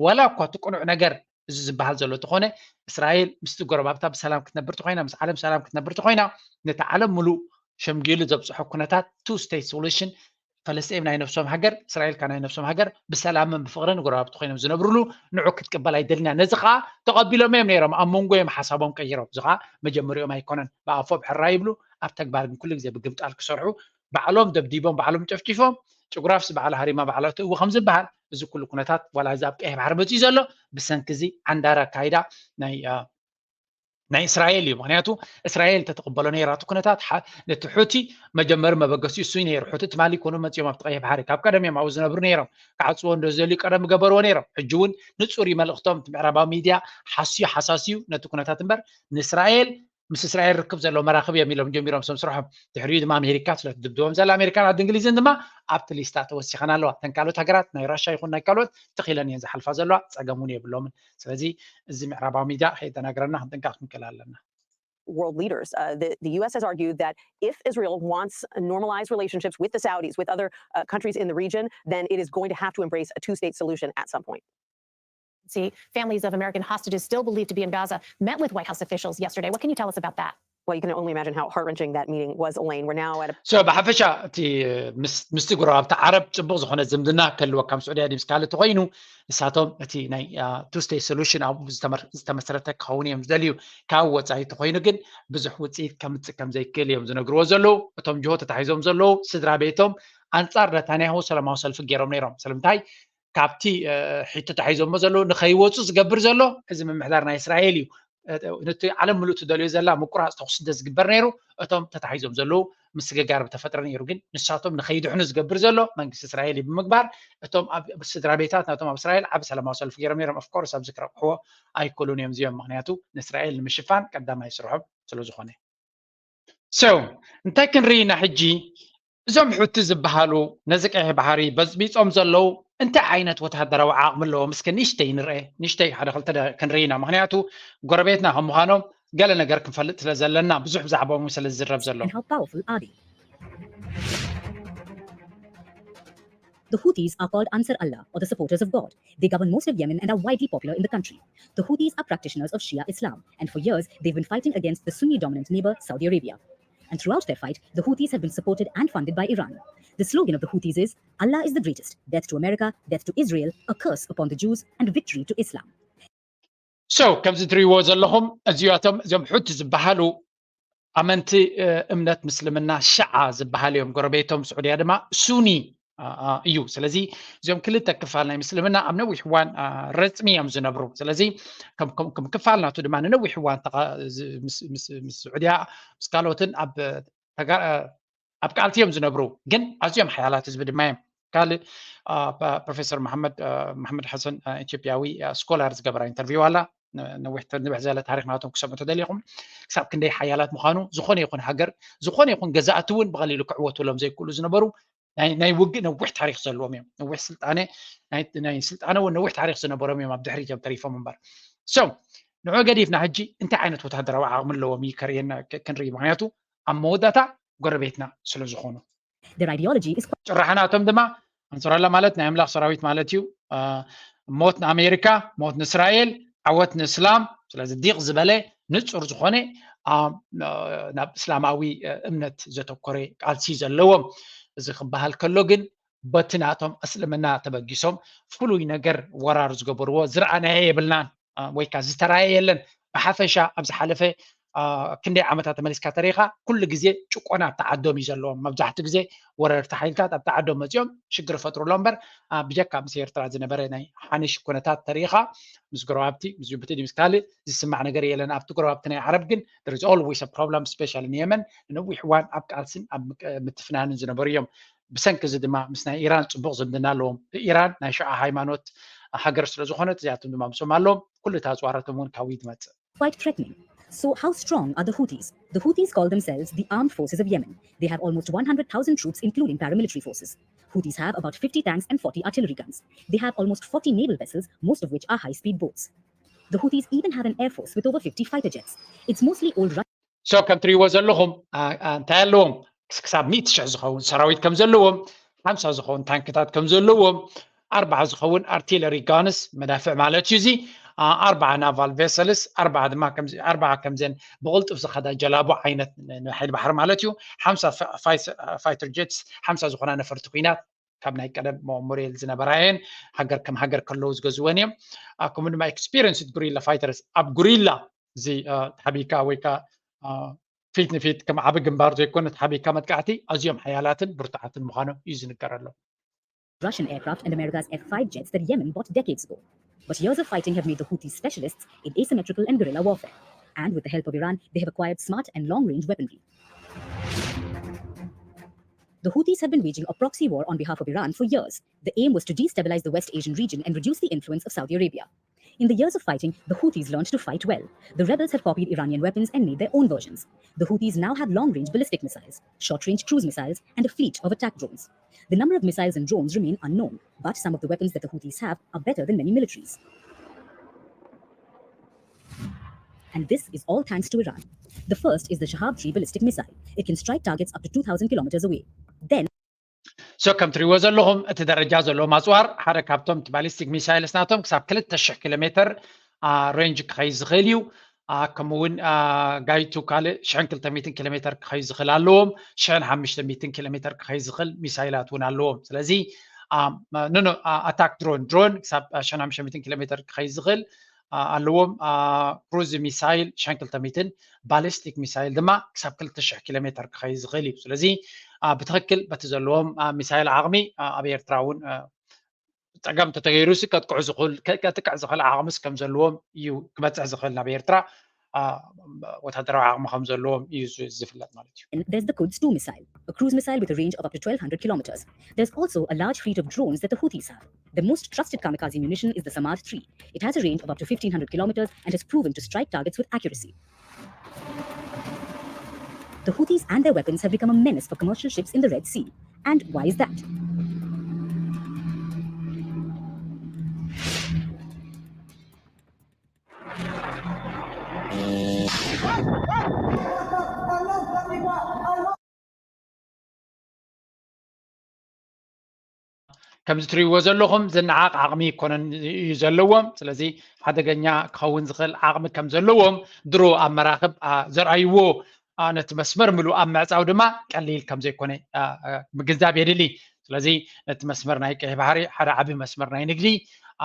ዋላ እኳ እቲ ቅኑዕ ነገር እዚ ዝበሃል ዘሎ ተኾነ እስራኤል ምስቲ ጎረባብታ ብሰላም ክትነብር ተኾይና ምስ ዓለም ሰላም ክትነብር ተኾይና ነቲ ዓለም ሙሉእ ሸምጊሉ ዘብፅሖ ኩነታት two state solution ፈለስጢን ናይ ነፍሶም ሃገር እስራኤል ከኣ ናይ ነፍሶም ሃገር ብሰላምን ብፍቕርን ጎረባብቲ ኮይኖም ዝነብርሉ ንዑ ክትቅበል ኣይደልና። ነዚ ከዓ ተቐቢሎም እዮም ነይሮም ኣብ መንጎ እዮም ሓሳቦም ቀይሮም። እዚ ከዓ መጀመሪኦም ኣይኮነን። ብኣፎም ሕራይ ይብሉ ኣብ ተግባር ግን ኩሉ ግዜ ብግምጣል ክሰርሑ ባዕሎም ደብዲቦም ባዕሎም ጨፍጭፎም ጭጉራፍስ ባዕላ ሃሪማ ባዕላ ትእዊ ከም ዝበሃል እዚ ኩሉ ኩነታት ዋላ እዚ ኣብ ቀይሕ ባሕሪ መፅኡ ዘሎ ብሰንኪ እዚ ዓንዳሪ ኣካይዳ ናይ ናይ እስራኤል እዩ። ምክንያቱ እስራኤል ተተቕበሎ ነይራ እቲ ኩነታት ነቲ ሑቲ መጀመሪ መበገሲኡ እሱ ነይሩ። ሑቲ ትማሊ ኮኑ መፂኦም ኣብቲ ቀይሕ ባሕሪ ካብ ቀደም እዮም ኣብኡ ዝነብሩ ነይሮም። ክዓፅዎ እንዶ ዝደልዩ ቀደም ገበርዎ ነይሮም። ሕጂ እውን ንፁር እዩ መልእክቶም። እቲ ምዕራባዊ ሚድያ ሓስዩ ሓሳስዩ ነቲ ኩነታት እምበር ንእስራኤል ምስ እስራኤል ርክብ ዘለዎ መራክብ እዮም ኢሎም ጀሚሮም ሰም ስርሖም። ድሕሪኡ ድማ ኣሜሪካ ስለ ትድብድቦም ዘላ ኣሜሪካን ዓዲ እንግሊዝን ድማ ኣብቲ ሊስታ ተወሲኸን ኣለዋ። እተን ካልኦት ሃገራት ናይ ራሻ ይኹን ናይ ካልኦት ትኺለን እየን ዝሓልፋ ዘለዋ ፀገም እውን የብሎምን። ስለዚ እዚ ምዕራባዊ ሚድያ ከይተናግረና ክንጥንቀቕ ክንክእል ኣለና። World leaders. Uh, the, the U S has argued that if Israel wants normalized relationships with the Saudis, with other uh, countries in the region, then it is going to have to embrace a two state solution at some point. See, families of American hostages still believed to be in Gaza met with White House officials yesterday. What can you tell us about that? Well, you can only imagine how heart wrenching that meeting was, Elaine. We're now at a. So ብሓፈሻ እቲ ምስቲ ጎረባብቲ ዓረብ ፅቡቕ ዝኾነ ዝምድና ከልወካ ምስ ዑድያ ድምስ ካልእ ተኮይኑ ንሳቶም እቲ ናይ two state solution ኣብኡ ዝተመስረተ ክኸውን እዮም ዝደልዩ። ካብ ወፃኢ ተኮይኑ ግን ብዙሕ ውፅኢት ከምፅእ ከም ዘይክእል እዮም ዝነግርዎ ዘለዉ። እቶም ጅሆ ተታሒዞም ዘለዉ ስድራ ቤቶም ኣንፃር ነታንያሁ ሰላማዊ ሰልፊ ገይሮም ነይሮም። ስለምንታይ ካብቲ ሕቶ ተታሒዞሞ ዘለዉ ንኸይወፁ ዝገብር ዘሎ እዚ ምምሕዳር ናይ እስራኤል እዩ። ነቲ ዓለም ምሉእ ትደልዮ ዘላ ምቁራፅ ተኩሲ እንተ ዝግበር ነይሩ እቶም ተታሒዞም ዘለዉ ምስግጋር ብተፈጥረ ነይሩ። ግን ንሳቶም ንኸይድሕኑ ዝገብር ዘሎ መንግስቲ እስራኤል እዩ ብምግባር እቶም ኣብ ስድራ ቤታት ናቶም ኣብ እስራኤል ዓቢ ሰላማዊ ሰልፊ ገይሮም ነይሮም። ኦፍኮርስ ኣብዚ ክረብሕዎ ኣይክእሉን እዮም እዚኦም። ምክንያቱ ንእስራኤል ንምሽፋን ቀዳማይ ስርሖም ስለ ዝኾነ። So እንታይ ክንርኢ ኢና ሕጂ? እዞም ሑቲ ዝበሃሉ ነዚ ቀይሕ ባሕሪ በፅቢፆም ዘለዉ እንታይ ዓይነት ወታደራዊ ዓቕሚ ኣለዎም? እስከ ንእሽተይ ንርአ፣ ንእሽተይ ሓደ ክልተ ክንርኢ ኢና። ምክንያቱ ጎረቤትና ከም ምዃኖም ገለ ነገር ክንፈልጥ ስለ ዘለና ብዙሕ ብዛዕባኦም ስለ ዝዝረብ ዘሎ። And how powerful are they? The Houthis are called Ansar Allah, or the supporters of God. They govern most of Yemen and are widely popular in the country. The Houthis are practitioners of Shia Islam, and for years they've been fighting against the Sunni dominant neighbor, Saudi Arabia. And throughout their fight, the Houthis have been supported and funded by Iran. The slogan of the Houthis is, Allah is the greatest, death to America, death to Israel, a curse upon the Jews, and victory to Islam. So ከምዚ ትሪእዎ ዘለኹም እዚኣቶም እዚኦም ሑቲ ዝበሃሉ ኣመንቲ እምነት ምስልምና ሽዓ ዝበሃል እዮም። ጎረቤቶም ስዑድያ ድማ ሱኒ እዩ። ስለዚ እዚኦም ክልተ ክፋል ናይ ምስልምና ኣብ ነዊሕ እዋን ረፅሚ እዮም ዝነብሩ። ስለዚ ከም ክፋል ናቱ ድማ ንነዊሕ እዋን ምስ ስዑድያ ምስ ካልኦትን ኣብ ቃልሲ እዮም ዝነብሩ። ግን ኣዝዮም ሓያላት ህዝቢ ድማ እዮም። ካልእ ፕሮፌሰር መሓመድ ሓሰን ኢትዮጵያዊ ስኮላር ዝገበራ ኢንተርቪው ኣላ። ነዊሕ ዝበለ ታሪክ ናቶም ክሰምዑ ተደሊኹም ክሳብ ክንደይ ሓያላት ምዃኑ ዝኾነ ይኹን ሃገር ዝኾነ ይኹን ገዛእቲ እውን ብቐሊሉ ክዕወትሎም ዘይክእሉ ዝነበሩ ናይ ውግእ ነዊሕ ታሪክ ዘለዎም እዮም። ነዊሕ ስልጣነ ናይ ስልጣነ እውን ነዊሕ ታሪክ ዝነበሮም እዮም ኣብ ድሕሪት እዮም ተሪፎም እምበር። So ንዑ ገዲፍና ሕጂ እንታይ ዓይነት ወታደራዊ ዓቕሚ ኣለዎም እዩ ከርእየና ክንርኢ። ምክንያቱ ኣብ መወዳእታ ጎረቤትና ስለ ዝኾኑ Their ideology is ጭራሕናቶም ድማ ኣንሶራላ ማለት ናይ ኣምላኽ ሰራዊት ማለት እዩ። ሞት ንኣሜሪካ፣ ሞት ንእስራኤል፣ ዓወት ንእስላም። ስለዚ ዲቕ ዝበለ ንጹር ዝኾነ ናብ እስላማዊ እምነት ዘተኮረ ቃልሲ ዘለዎም። እዚ ክበሃል ከሎ ግን በቲ ናቶም እስልምና ተበጊሶም ፍሉይ ነገር ወራር ዝገበርዎ ዝረኣናዮ የብልናን ወይ ከዓ ዝተራየ የለን። ብሓፈሻ ኣብ ዝሓለፈ ክንደይ ዓመታት ተመሊስካ ተሪኻ ኩሉ ግዜ ጭቆና ኣብቲ ዓዶም እዩ ዘለዎም። መብዛሕትኡ ግዜ ወረርቲ ሓይልታት ኣብቲ ዓዶም መፂኦም ሽግር ፈጥሩሎ እምበር ብጀካ ምስ ኤርትራ ዝነበረ ናይ ሓንሽ ኩነታት ተሪኻ ምስ ጎረባብቲ ምስ ጅቡቲ ምስ ካልእ ዝስማዕ ነገር የለን። ኣብቲ ጎረባብቲ ናይ ዓረብ ግን there is always a problem specially ንየመን ንነዊሕ እዋን ኣብ ቃልስን ኣብ ምትፍናንን ዝነበሩ እዮም። ብሰንኪ እዚ ድማ ምስ ናይ ኢራን ፅቡቕ ዝምድና ኣለዎም። ኢራን ናይ ሽዓ ሃይማኖት ሃገር ስለ ዝኾነት እዚኣቶም ድማ ምስኦም ኣለዎም። ኩሉ እቲ ኣፅዋራቶም እውን ካብኡ እዩ ዝመፅእ። Quite threatening. So how strong are the Houthis? The Houthis call themselves the armed forces of Yemen. They have almost one hundred thousand troops including paramilitary forces. Houthis have about fifty tanks and forty artillery guns. They have almost forty naval vessels, most of which are high-speed boats. The Houthis even have an air force with over fifty fighter jets. It's mostly old Russian. So ከም ትሪእዎ ዘለኹም እንታይ ኣለዎም? ክሳብ ሚእቲ ሽሕ ዝኸውን ሰራዊት ከም ዘለዎም፣ ሓምሳ ዝኸውን ታንክታት ከም ዘለዎም፣ ኣርባዓ ዝኸውን ኣርቲለሪ ጋንስ መዳፍዕ ማለት እዩ። እዚ ኣርባዓ ናቫል ቬሰልስ ኣርባዓ ድማ ኣርባዓ ከምዘን ብቕልጡፍ ዝኸዳ ጀላቡ ዓይነት ንሓይሊ ባሕሪ ማለት እዩ። ሓምሳ ፋይተር ጀትስ፣ ሓምሳ ዝኾና ነፈርቲ ኩናት ካብ ናይ ቀደም ሞዴል ዝነበራ እየን። ሃገር ከም ሃገር ከለዉ ዝገዝወን እዮም። ከምኡ ድማ ኤክስፒሪንስድ ጉሪላ ፋይተርስ፣ ኣብ ጉሪላ እዚ ተሓቢካ ወይ ከዓ ፊት ንፊት ከም ዓቢ ግንባር ዘይኮነ ተሓቢካ መጥቃዕቲ ኣዝዮም ሓያላትን ብርቱዓትን ምዃኖም እዩ ዝንገረሎም። Russian aircraft and America's F five jets that Yemen bought decades ago. But years of fighting have made the Houthis specialists in asymmetrical and guerrilla warfare. And with the help of Iran, they have acquired smart and long range weaponry. The Houthis have been waging a proxy war on behalf of Iran for years. The aim was to destabilize the West Asian region and reduce the influence of Saudi Arabia. In the years of fighting, the Houthis learned to fight well. The rebels have copied Iranian weapons and made their own versions. The Houthis now have long range ballistic missiles, short range cruise missiles, and a fleet of attack drones. The number of missiles and drones remain unknown, but some of the weapons that the Houthis have are better than many militaries. And this is all thanks to Iran. The first is the Shahab three ballistic missile. It can strike targets up to two thousand kilometers away. Then, so ከም ትሪእዎ ዘለኹም እቲ ደረጃ ዘለዎም ኣፅዋር ሓደ ካብቶም እቲ ባሊስቲክ ሚሳይልስ ናቶም ክሳብ ክልተ ሽሕ ኪሎ ሜትር ሬንጅ ክኸይድ ዝኽእል እዩ። ከምኡ እውን ጋይቱ ካልእ ሽሕን ክልተ ሚእትን ኪሎ ሜትር ክኸይድ ዝኽእል ኣለዎም። ሽሕን ሓሙሽተ ሚእትን ኪሎ ሜትር ክኸይድ ዝኽእል ሚሳይላት እውን ኣለዎም። ስለዚ ኖ ኣታክ ድሮን ድሮን ክሳብ ሽሕን ሓሙሽተ ሚእትን ኪሎ ሜትር ክኸይድ ዝኽእል ኣለዎም። ክሩዝ ሚሳይል ሽሕን ክልተ ሚእትን ባሊስቲክ ሚሳይል ድማ ክሳብ ክልተ ሽሕ ኪሎ ሜትር ክኸይድ ዝኽእል እዩ። ስለዚ ብትኽክል በቲ ዘለዎም ሚሳይል ዓቕሚ ኣብ ኤርትራ እውን ፀገም እንተተገይሩ ሲ ከጥቅዑ ዝኽእል ከጥቅዕ ዝኽእል ዓቕምስ ከም ዘለዎም እዩ ክበፅሕ ዝኽእል ናብ ኤርትራ ወታደራዊ ዓቕሚ ከም ዘለዎም እዩ ዝፍለጥ ማለት እዩ። There's the Quds two missile, a cruise missile with a range of up to twelve hundred kilometers. There's also a large fleet of drones that the Houthis have. The most trusted kamikaze munition is the Samad three. It has a range of up to fifteen hundred kilometers and has proven to strike targets with accuracy. The Houthis and their weapons have become a menace for commercial ships in the Red Sea. And why is that? ከምዚ ትሪእዎ ዘለኹም ዝነዓቕ ዓቕሚ ይኮነን እዩ ዘለዎም። ስለዚ ሓደገኛ ክኸውን ዝኽእል ዓቕሚ ከም ዘለዎም ድሮ ኣብ መራኽብ ዘርኣይዎ ነቲ መስመር ምሉእ ኣብ ምዕፃው ድማ ቀሊል ከም ዘይኮነ ምግንዛብ የድሊ። ስለዚ ነቲ መስመር ናይ ቀይሕ ባሕሪ ሓደ ዓቢ መስመር ናይ ንግዲ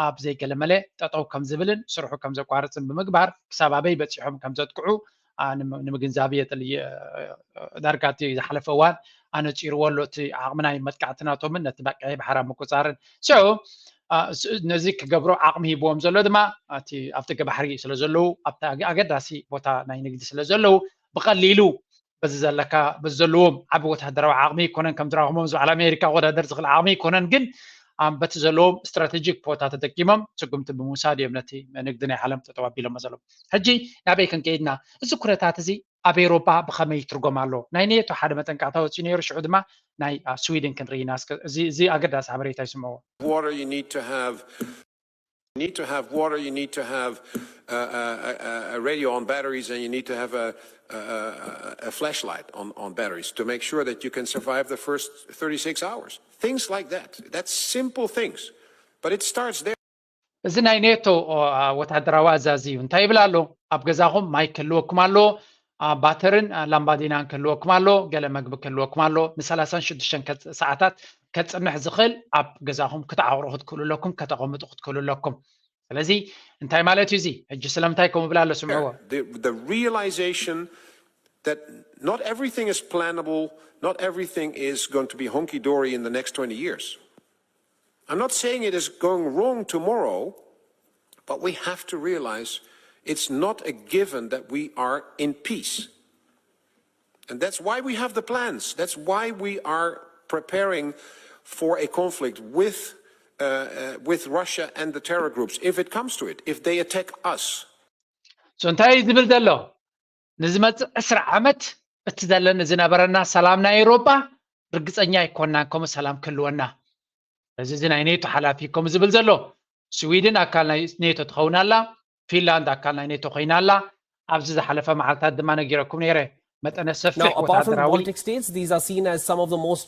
ኣብ ዘይገለመለ ጠጠው ከም ዝብልን ስርሑ ከም ዘቋርፅን ብምግባር ክሳብ ኣበይ በፂሖም ከም ዘጥቅዑ ንምግንዛብ የጥል ዳርጋ እቲ ዝሓለፈ እዋን ኣነፂርዎ ኣሎ። እቲ ዓቕሚ ናይ መጥቃዕቲ ናቶምን ነቲ ቀይሕ ባሕሪ ምቁፃርን ሰው ነዚ ክገብሮ ዓቕሚ ሂብዎም ዘሎ ድማ እቲ ኣብ ደገ ባሕሪ ስለ ዘለዉ ኣብቲ ኣገዳሲ ቦታ ናይ ንግዲ ስለ ዘለዉ ብቐሊሉ በዚ ዘለካ በዚ ዘለዎም ዓቢ ወታደራዊ ዓቕሚ ይኮነን ከም ድራኹሞም ዝበዓል ኣሜሪካ ክወዳደር ዝኽእል ዓቕሚ ይኮነን ግን በቲ ዘለዎም ስትራቴጂክ ቦታ ተጠቂሞም ስጉምቲ ብምውሳድ እዮም ነቲ ንግዲ ናይ ዓለም ጠጠው ኣቢሎሞ ዘለዉ። ሕጂ ናበይ ክንከይድና? እዚ ኩነታት እዚ ኣብ ኤውሮጳ ብኸመይ ይትርጎም ኣሎ? ናይ ኔቶ ሓደ መጠንቀቕታ ወፂኡ ነይሩ። ሽዑ ድማ ናይ ስዊድን ክንርኢ ኢና። እዚ ኣገዳሲ ሓበሬታ ይስምዕዎ። Water, you need to have you need to have water, you need to have uh, a, a, radio on batteries, and you need to have a, a, a flashlight on, on batteries to make sure that you can survive the first thirty-six hours. Things like that. That's simple things, but it starts there. እዚ ናይ ኔቶ ወታደራዊ ኣዛዚ እዩ እንታይ ይብል ኣሎ? ኣብ ገዛኹም ማይ ክህልወኩም ኣለዎ፣ ባተርን ላምባዲናን ክህልወኩም ኣለዎ፣ ገለ መግቢ ክህልወኩም ኣለዎ። ንሰላሳን ሽዱሽተን ሰዓታት ከፅንሕ ዝኽእል ኣብ ገዛኹም ክትዓቕሩ ክትክእሉ ኣለኩም፣ ከተቐምጡ ክትክእሉ ኣለኩም። ስለዚ እንታይ ማለት እዩ እዚ? ሕጂ ስለምንታይ ከምኡ ብላ ኣሎ ስምዕዎ። The realization that not everything is plannable, not everything is going to be honky dory in the next twenty years. I'm not saying it is going wrong tomorrow, but we have to realize it's not a given that we are in peace. And that's why we have the plans. That's why we are preparing for a conflict with, uh, uh, with Russia and the terror groups, if it comes to it, if they attack us. So እንታይ እዩ ዝብል ዘሎ? ንዝመፅእ ዕስራ ዓመት እቲ ዘለኒ ዝነበረና ሰላም ናይ ኤውሮጳ ርግፀኛ ኣይኮናን ከምኡ ሰላም ክህልወና። እዚ እዚ ናይ ኔቶ ሓላፊ ከምኡ ዝብል ዘሎ። ስዊድን ኣካል ናይ ኔቶ ትኸውን ኣላ፣ ፊንላንድ ኣካል ናይ ኔቶ ኮይና ኣላ። ኣብዚ ዝሓለፈ መዓልታት ድማ ነጊረኩም ነይረ። መጠነ ሰፊሕ Now, apart from the ወታደራዊ Baltic states, these are seen as some of the most,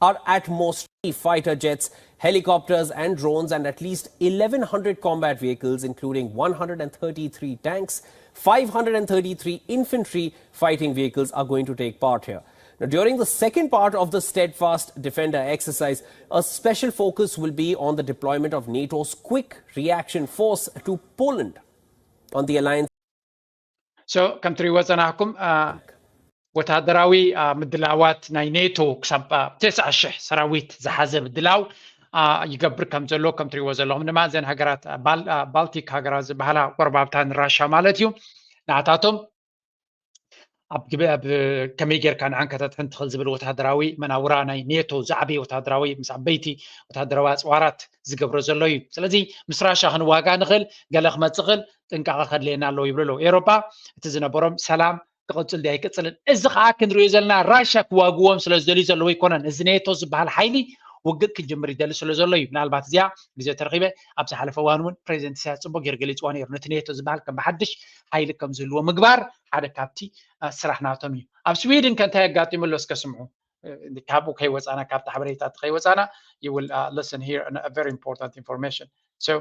are at most fighter jets, helicopters, and drones, and at least eleven hundred combat vehicles, including one hundred thirty-three tanks, five hundred thirty-three infantry fighting vehicles, are going to take part here. Now, during the second part of the Steadfast Defender exercise, a special focus will be on the deployment of NATO's quick reaction force to Poland on the alliance. So ከም ትሪእዎ ዝጸናሕኩም ወታደራዊ ምድላዋት ናይ ኔቶ ክሳብ ተስዓ ሽሕ ሰራዊት ዝሓዘ ምድላው ይገብር ከም ዘሎ ከም ትሪእዎ ዘለኹም ድማ እዘን ሃገራት ባልቲክ ሃገራት ዝበሃላ ጎረባብታ ንራሻ ማለት እዩ። ንኣታቶም ኣብ ከመይ ጌርካ ንዓን ከተድሕን ትኽእል ዝብል ወታደራዊ መናውራ ናይ ኔቶ ዝዓበየ ወታደራዊ ምስ ዓበይቲ ወታደራዊ ኣፅዋራት ዝገብሮ ዘሎ እዩ። ስለዚ ምስ ራሻ ክንዋጋ ንኽእል፣ ገለ ክመፅእ ኽእል፣ ጥንቃቐ ከድልየና ኣለዎ ይብሉ ኣለዉ። ኤውሮጳ እቲ ዝነበሮም ሰላም ክቕፅል ድዩ ኣይቅፅልን? እዚ ከዓ ክንሪኦ ዘለና ራሻ ክዋግዎም ስለ ዝደልዩ ዘለዎ ኣይኮነን። እዚ ኔቶ ዝበሃል ሓይሊ ውግእ ክጅምር ይደሊ ስለ ዘሎ እዩ። ምናልባት እዚኣ ግዜ ተረኺበ ኣብ ዝሓለፈ እዋን እውን ፕሬዚደንት ኢሳያስ ፅቡቅ ገይሩ ገሊፅዋ ነይሩ። ነቲ ኔቶ ዝበሃል ከም ብሓድሽ ሓይሊ ከም ዝህልዎ ምግባር ሓደ ካብቲ ስራሕ ናቶም እዩ። ኣብ ስዊድን ከ እንታይ ኣጋጢሙ ኣሎ እስከ ስምዑ። ካብኡ ከይወፃና ካብቲ ሓበሬታ ከይወፃና you will uh, listen here a very important information. So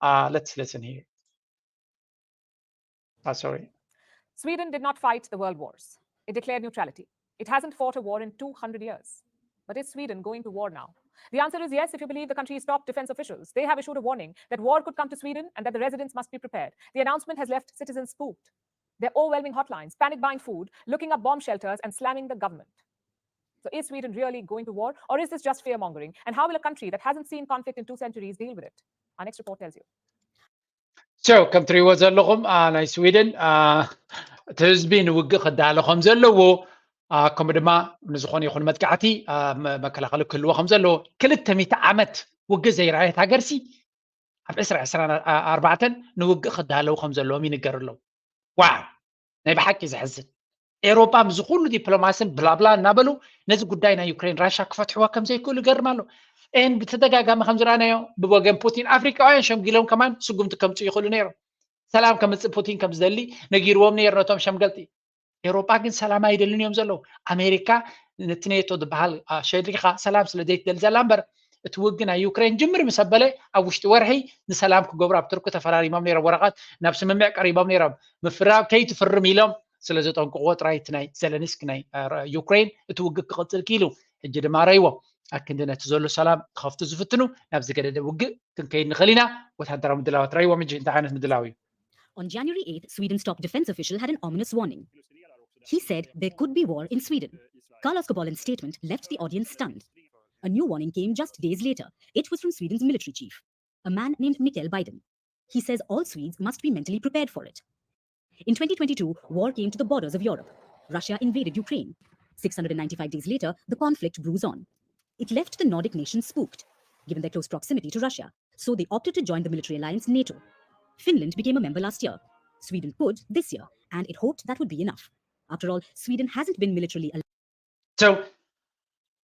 uh, let's listen here. Uh, sorry. Sweden did not fight the world wars. It declared neutrality. It hasn't fought a war in two hundred years. But is Sweden going to war now? The answer is yes if you believe the country's top defense officials. They have issued a warning that war could come to Sweden and that the residents must be prepared. The announcement has left citizens spooked. They're overwhelming hotlines, panic buying food, looking up bomb shelters, and slamming the government. So, is Sweden really going to war, or is this just fear mongering? And how will a country that hasn't seen conflict in two centuries deal with it? Our next report tells you. So ከም ትሪእዎ ዘለኹም ናይ ስዊድን እቲ ህዝቢ ንውግእ ክዳሎ ከም ዘለዎ ከምኡ ድማ ንዝኾነ ይኹን መጥቃዕቲ መከላኸሊ ክህልዎ ከም ዘለዎ ክልተ ሚእቲ ዓመት ውግእ ዘይረኣየት ሃገርሲ ኣብ ዕስራ ዕስራን ኣርባዕተን ንውግእ ክዳለው ከም ዘለዎም ይንገር ኣለዉ። ዋው ናይ ብሓቂ ዘሕዝን። ኤውሮጳ ምስዚ ኩሉ ዲፕሎማስን ብላብላ እናበሉ ነዚ ጉዳይ ናይ ዩክሬን ራሻ ክፈትሕዎ ከም ዘይክእሉ ይገርም ኣሎ። ኤን ብተደጋጋሚ ከም ዝረኣናዮ ብወገን ፑቲን ኣፍሪቃውያን ሸምጊሎም ከማን ስጉምቲ ከምፅኡ ይኽእሉ ነይሮም። ሰላም ከምፅእ ፑቲን ከም ዝደሊ ነጊርዎም ነይሩ ነቶም ሸምገልቲ። ኤውሮጳ ግን ሰላም ኣይደልን እዮም ዘለዉ። ኣሜሪካ ነቲ ኔቶ ዝበሃል ሸሪኻ ሰላም ስለ ዘይትደሊ ዘላ እምበር እቲ ውግእ ናይ ዩክሬን ጅምር ምስ ኣበለ ኣብ ውሽጢ ወርሒ ንሰላም ክገብሩ ኣብ ቱርኪ ተፈራሪሞም ነይሮም። ወረቐት ናብ ስምምዕ ቀሪቦም ነይሮም። ምፍራም ከይትፍርም ኢሎም ስለ ዘጠንቅቕዎ ጥራይ እቲ ናይ ዘለንስኪ ናይ ዩክሬን እቲ ውግእ ክቕፅል ክኢሉ። ሕጂ ድማ ረይዎም ኣክንዲ ነቲ ዘሎ ሰላም ክኸፍቱ ዝፍትኑ ናብ ዝገደደ ውግእ ክንከይድ ንኽእል ኢና። ወታደራዊ ምድላዋት ረይዎም ሕጂ እንታይ ዓይነት ምድላው እዩ? On January eighth, Sweden's top defense official had an ominous warning. He said there could be war in Sweden. Carlos Kobulent's statement left the audience stunned. A new warning came just days later. It was from Sweden's military chief, a man named Mikael Biden. He says all Swedes must be mentally prepared for it. In twenty twenty-two, war came to the borders of Europe. Russia invaded Ukraine. Six hundred and ninety-five days later, the conflict brews on. It left the Nordic nations spooked, given their close proximity to Russia, so they opted to join the military alliance NATO. Finland became a member last year. Sweden could this year, and it hoped that would be enough. After all, Sweden hasn't been militarily So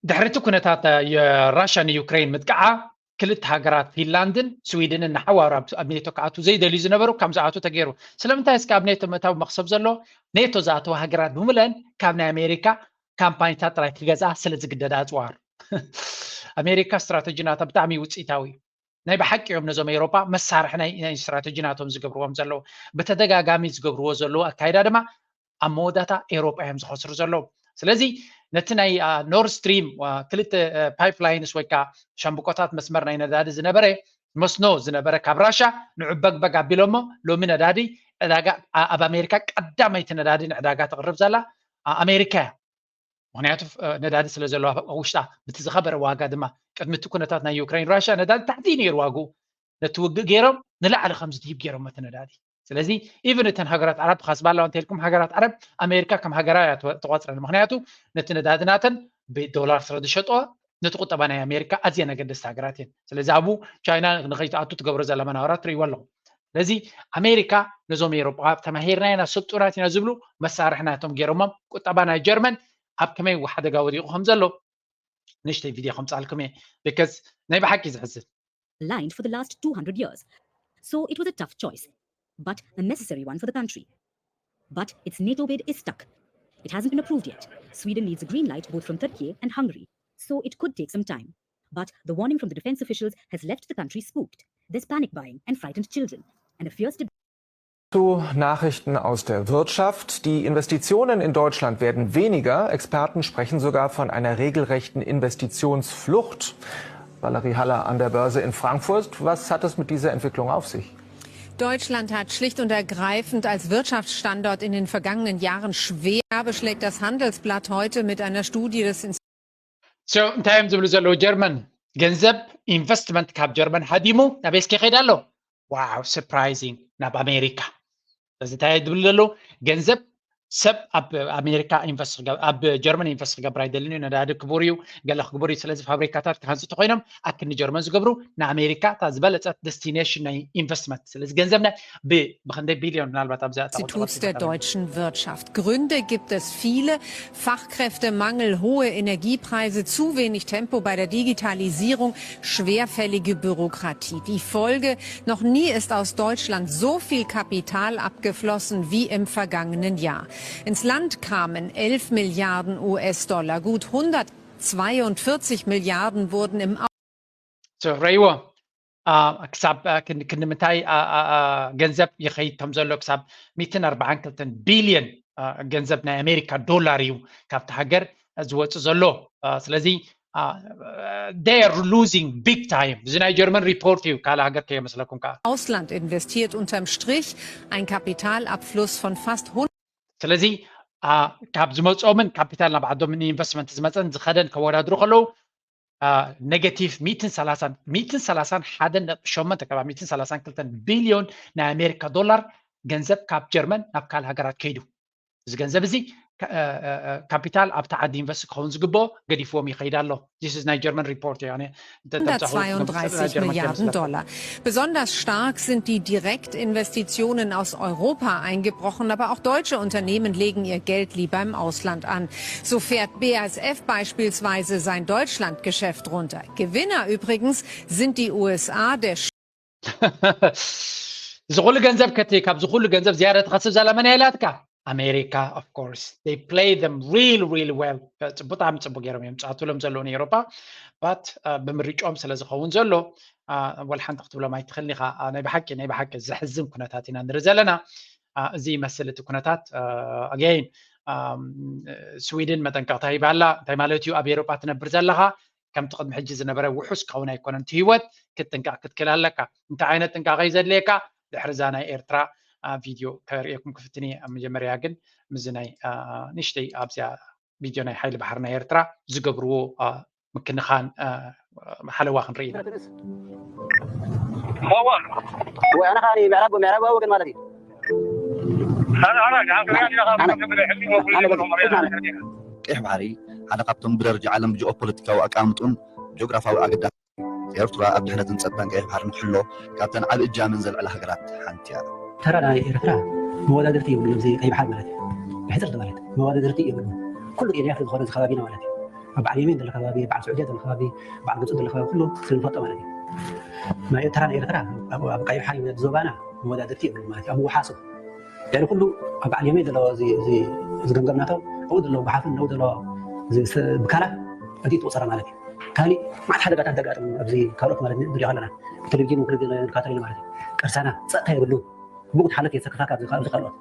ድሕሪ እቲ ኩነታት ራሻ ንዩክሬን ምጥቃዓ ክልተ ሃገራት ፊንላንድን ስዊድንን ንሓዋሩ ኣብ ኔቶ ክኣትዉ ዘይደልዩ ዝነበሩ ከም ዝኣትዉ ተገይሩ። ስለምንታይ እስኪ ኣብ ኔቶ ምእታው መኽሰብ ዘሎ? ኔቶ ዝኣተዋ ሃገራት ብምለን ካብ ናይ ኣሜሪካ ካምፓኒታት ጥራይ ክገዝኣ ስለ ዝግደዳ ኣፅዋር። ኣሜሪካ ስትራተጂ ናታ ብጣዕሚ ውፅኢታዊ እዩ። ናይ ብሓቂ እዮም ነዞም ኤውሮጳ መሳርሒ ናይ ስትራተጂ ናቶም ዝገብርዎም ዘለዉ። ብተደጋጋሚ ዝገብርዎ ዘለዉ ኣካይዳ ድማ ኣብ መወዳእታ ኤውሮጳ እዮም ዝኸስሩ ዘለዉ። ስለዚ ነቲ ናይ ኖርድ ስትሪም ክልተ ፓይፕላይንስ ወይ ከዓ ሸምብቆታት መስመር ናይ ነዳዲ ዝነበረ መስኖ ዝነበረ ካብ ራሻ ንዑ በግበግ ኣቢሎሞ ሎሚ ነዳዲ ዕዳጋ ኣብ ኣሜሪካ ቀዳመይቲ ነዳዲ ንዕዳጋ ተቕርብ ዘላ ኣሜሪካ እያ። ምክንያቱ ነዳዲ ስለ ዘለዋ ውሽጣ ብቲ ዝኸበረ ዋጋ ድማ ቅድሚ እቲ ኩነታት ናይ ዩክሬን ራሽያ ነዳዲ ታሕቲ እዩ ነይሩ ዋግኡ። ነቲ ውግእ ገይሮም ንላዕሊ ከም ዝድሂብ ገይሮም እቲ ነዳዲ። ስለዚ ኢቨን እተን ሃገራት ዓረብ ካስባላ እንተልኩም ሃገራት ዓረብ ኣሜሪካ ከም ሃገራ እያ ተቆፅረን። ምክንያቱ ነቲ ነዳዲ ናተን ብዶላር ስለ ዝሸጥዋ ነቲ ቁጠባ ናይ ኣሜሪካ ኣዝየን ኣገደስቲ ሃገራት እየን። ስለዚ ኣብኡ ቻይና ንከይትኣቱ ትገብሮ ዘላ መናወራት ትርእይዎ ኣለኹም። ስለዚ ኣሜሪካ ነዞም ኤውሮጳ ተማሂርና ኢና ስልጡናት ኢና ዝብሉ መሳርሒ ናቶም ገይሮሞም ቁጠባ ናይ ጀርመን ኣብ ከመይ ሓደጋ ወዲቑ ከም ዘሎ ንእሽተይ ቪድዮ ከምፃልኩም እየ። ቢካዝ ናይ ብሓቂ ዘሕዝን aligned for the last two hundred years. So it was a tough choice, but a necessary one for the country. But its NATO bid is stuck. It hasn't been approved yet. Sweden needs a green light both from Turkey and Hungary, so it could take some time. But the warning from the defense officials has left the country spooked. There's panic buying and frightened children, and a fierce debate. Zu Nachrichten aus der Wirtschaft. Die Investitionen in Deutschland werden weniger. Experten sprechen sogar von einer regelrechten Investitionsflucht. Valerie Haller an der Börse in Frankfurt. Was hat es mit dieser Entwicklung auf sich? Deutschland hat schlicht und ergreifend als Wirtschaftsstandort in den vergangenen Jahren schwer, beschlägt das Handelsblatt heute mit einer Studie des So እንታይ እዮም ዝብሉ ዘለዉ? ጀርመን ገንዘብ ኢንቨስትመንት ካብ ጀርመን ሃዲሙ ናበይ እስከ ይኸይድ ኣሎ? Wow, surprising፣ ናብ ኣሜሪካ። ስለዚ እንታይ ዝብሉ ዘለዉ? ገንዘብ ሰብ ኣብ ኣሜሪካ ኢንቨስት ክገብ- ኣብ ጀርመን ኢንቨስት ክገብር ኣይደልን እዩ። ነዳዲ ክቡር እዩ፣ ገለ ክቡር እዩ። ስለዚ ፋብሪካታት ክሃንፁ ተኮይኖም ኣክኒ ጀርመን ዝገብሩ ንኣሜሪካ እታ ዝበለፀት ደስቲኔሽን ናይ ኢንቨስትመንት። ስለዚ ገንዘብ ናይ ብ- ብክንደይ ቢልዮን ምናልባት ኣብዛ እታ ቁፅሪ Instituts der ኣውፂኣ deutschen Wirtschaft. Gründe gibt es viele. Fachkräftemangel, hohe Energiepreise, zu wenig Tempo bei der Digitalisierung, schwerfällige Bürokratie. Die Folge: Noch nie ist aus Deutschland so viel Kapital abgeflossen wie im vergangenen Jahr. Ins Land kamen elf Milliarden U S-Dollar, gut hundertzweiundvierzig Milliarden wurden im ረይዎ ክሳብ ክንዲ ምንታይ ገንዘብ ይኸይድ ከም ዘሎ፣ ክሳብ ሚእትን ኣርባዓን ክልተን ቢልዮን ገንዘብ ናይ ኣሜሪካ ዶላር እዩ ካብቲ ሃገር ዝወፅእ ዘሎ። ስለዚ they are losing big time። እዚ ናይ ጀርመን ሪፖርት እዩ፣ ካልእ ሃገር ከየመስለኩም ከዓ። Ausland investiert unterm Strich ein Kapitalabfluss von fast ስለዚ ካብ ዝመፅኦምን ካፒታል ናብ ዓዶምን ኢንቨስትመንት ዝመፀን ዝኸደን ከወዳድሩ ከለዉ ኔጋቲቭ ሚእትን ሰላሳን ሚእትን ሰላሳን ሓደን ነጥቢ ሸሞንተ ከባቢ ሚእትን ሰላሳን ክልተን ቢልዮን ናይ ኣሜሪካ ዶላር ገንዘብ ካብ ጀርመን ናብ ካልእ ሃገራት ከይዱ። እዚ ገንዘብ እዚ ካፒታል ኣብቲ ዓዲ ኢንቨስት ክኸውን ዝግብኦ ገዲፍዎም ይኸይድ ኣሎ። This is ናይ ጀርመን ሪፖርት እዩ። ኣነ እንተ- እንተ- እንተ- hundertzweiunddreißig Milliarden Dollar. Besonders stark sind die Direktinvestitionen aus Europa eingebrochen, aber auch deutsche Unternehmen legen ihr Geld lieber im Ausland an. So fährt B A S F beispielsweise sein Deutschlandgeschäft runter. Gewinner übrigens sind die U S A, der እዚ ኩሉ ገንዘብ ከቲ ካብዚ ኩሉ ገንዘብ ዝያዳ ትኸስብ ዘላ መን እያ ኢላትካ? ኣሜሪካ። Of course they play them really really well። ብጣዕሚ ፅቡቅ ገይሮም እዮም ፃትሎም ዘለዉ ንኤሮፓ። But ብምርጫኦም ስለ ዝኸውን ዘሎ ወላ ሓንቲ ክትብሎም ኣይትኽእልን ኢኻ። ናይ ብሓቂ ናይ ብሓቂ ዘሕዝን ኩነታት ኢና ንርኢ ዘለና። እዚ ይመስል እቲ ኩነታት። Again ስዊድን መጠንቀቕታ ሂባ ኣላ። እንታይ ማለት እዩ? ኣብ ኤሮፓ ትነብር ዘለኻ ከምቲ ቅድሚ ሕጂ ዝነበረ ውሑስ ክኸውን ኣይኮነን እቲ ህይወት። ክትጥንቀቕ ክትክእል ኣለካ። እንታይ ዓይነት ጥንቃቐ እዩ ዘድልየካ? ድሕሪ እዛ ናይ ኤርትራ ቪድዮ ከርእየኩም ክፍትን እየ። ኣብ መጀመርያ ግን ምስዚ ናይ ንእሽተይ ኣብዚኣ ቪድዮ ናይ ሓይሊ ባሕሪ ናይ ኤርትራ ዝገብርዎ ምክንኻን ሓለዋ ክንርኢ ኢና። ወይ ኣነ ከዓ ምዕራብ ምዕራባዊ ወገን ማለት እዩ። ቀይሕ ባሕሪ ሓደ ካብቶም ብደረጃ ዓለም ብጂኦፖለቲካዊ ኣቀማምጥኡን ጂኦግራፋዊ ኣገዳሲ ኤርትራ ኣብ ድሕነትን ጸጥታን ቀይሕ ባሕሪ ንክሕሎ ካብተን ዓቢ እጃምን ዘልዕላ ሃገራት ሓንቲ እያ። ተራ ናይ ኤርትራ መወዳድርቲ የብሉን። ኣብዚ ቀይ ባሕሪ ማለት እዩ ብሕጽርቲ ማለት መወዳድርቲ የብሉን። ኩሉ ጤንያት ዝኾነ እዚ ከባቢና ማለት እዩ ኣብ በዓል የሜን ዘሎ ከባቢ፣ በዓል ስዑድያ ዘሎ ከባቢ፣ በዓል ግብጺ ዘሎ ከባቢ ኩሉ ስለ ንፈልጦ ማለት እዩ። ናይ ኤርትራ ናይ ኤርትራ ኣብ ቀይ ባሕሪ ዞባና መወዳድርቲ የብሉን ማለት እዩ ኣብ ምውሓሱ። ያኒ ኩሉ ኣብ በዓል የመይ ዘሎ ዝገምገምናቶ ኣብኡ ዘሎ ጉሓፍን ኣብኡ ዘሎ ብካላ እቲ ትቁፀረ ማለት እዩ። ካሊእ ማዕት ሓደጋታት ዘጋጥም ኣብዚ ካልኦት ማለት ንሪኦ ኣለና ብቴሌቪዥን ክልል ንካተል ማለት እዩ። ቅርሳና ፀጥታ የብሉ ብኡ ትሓለፍ የሰክፋ ካብዚ ካልኦት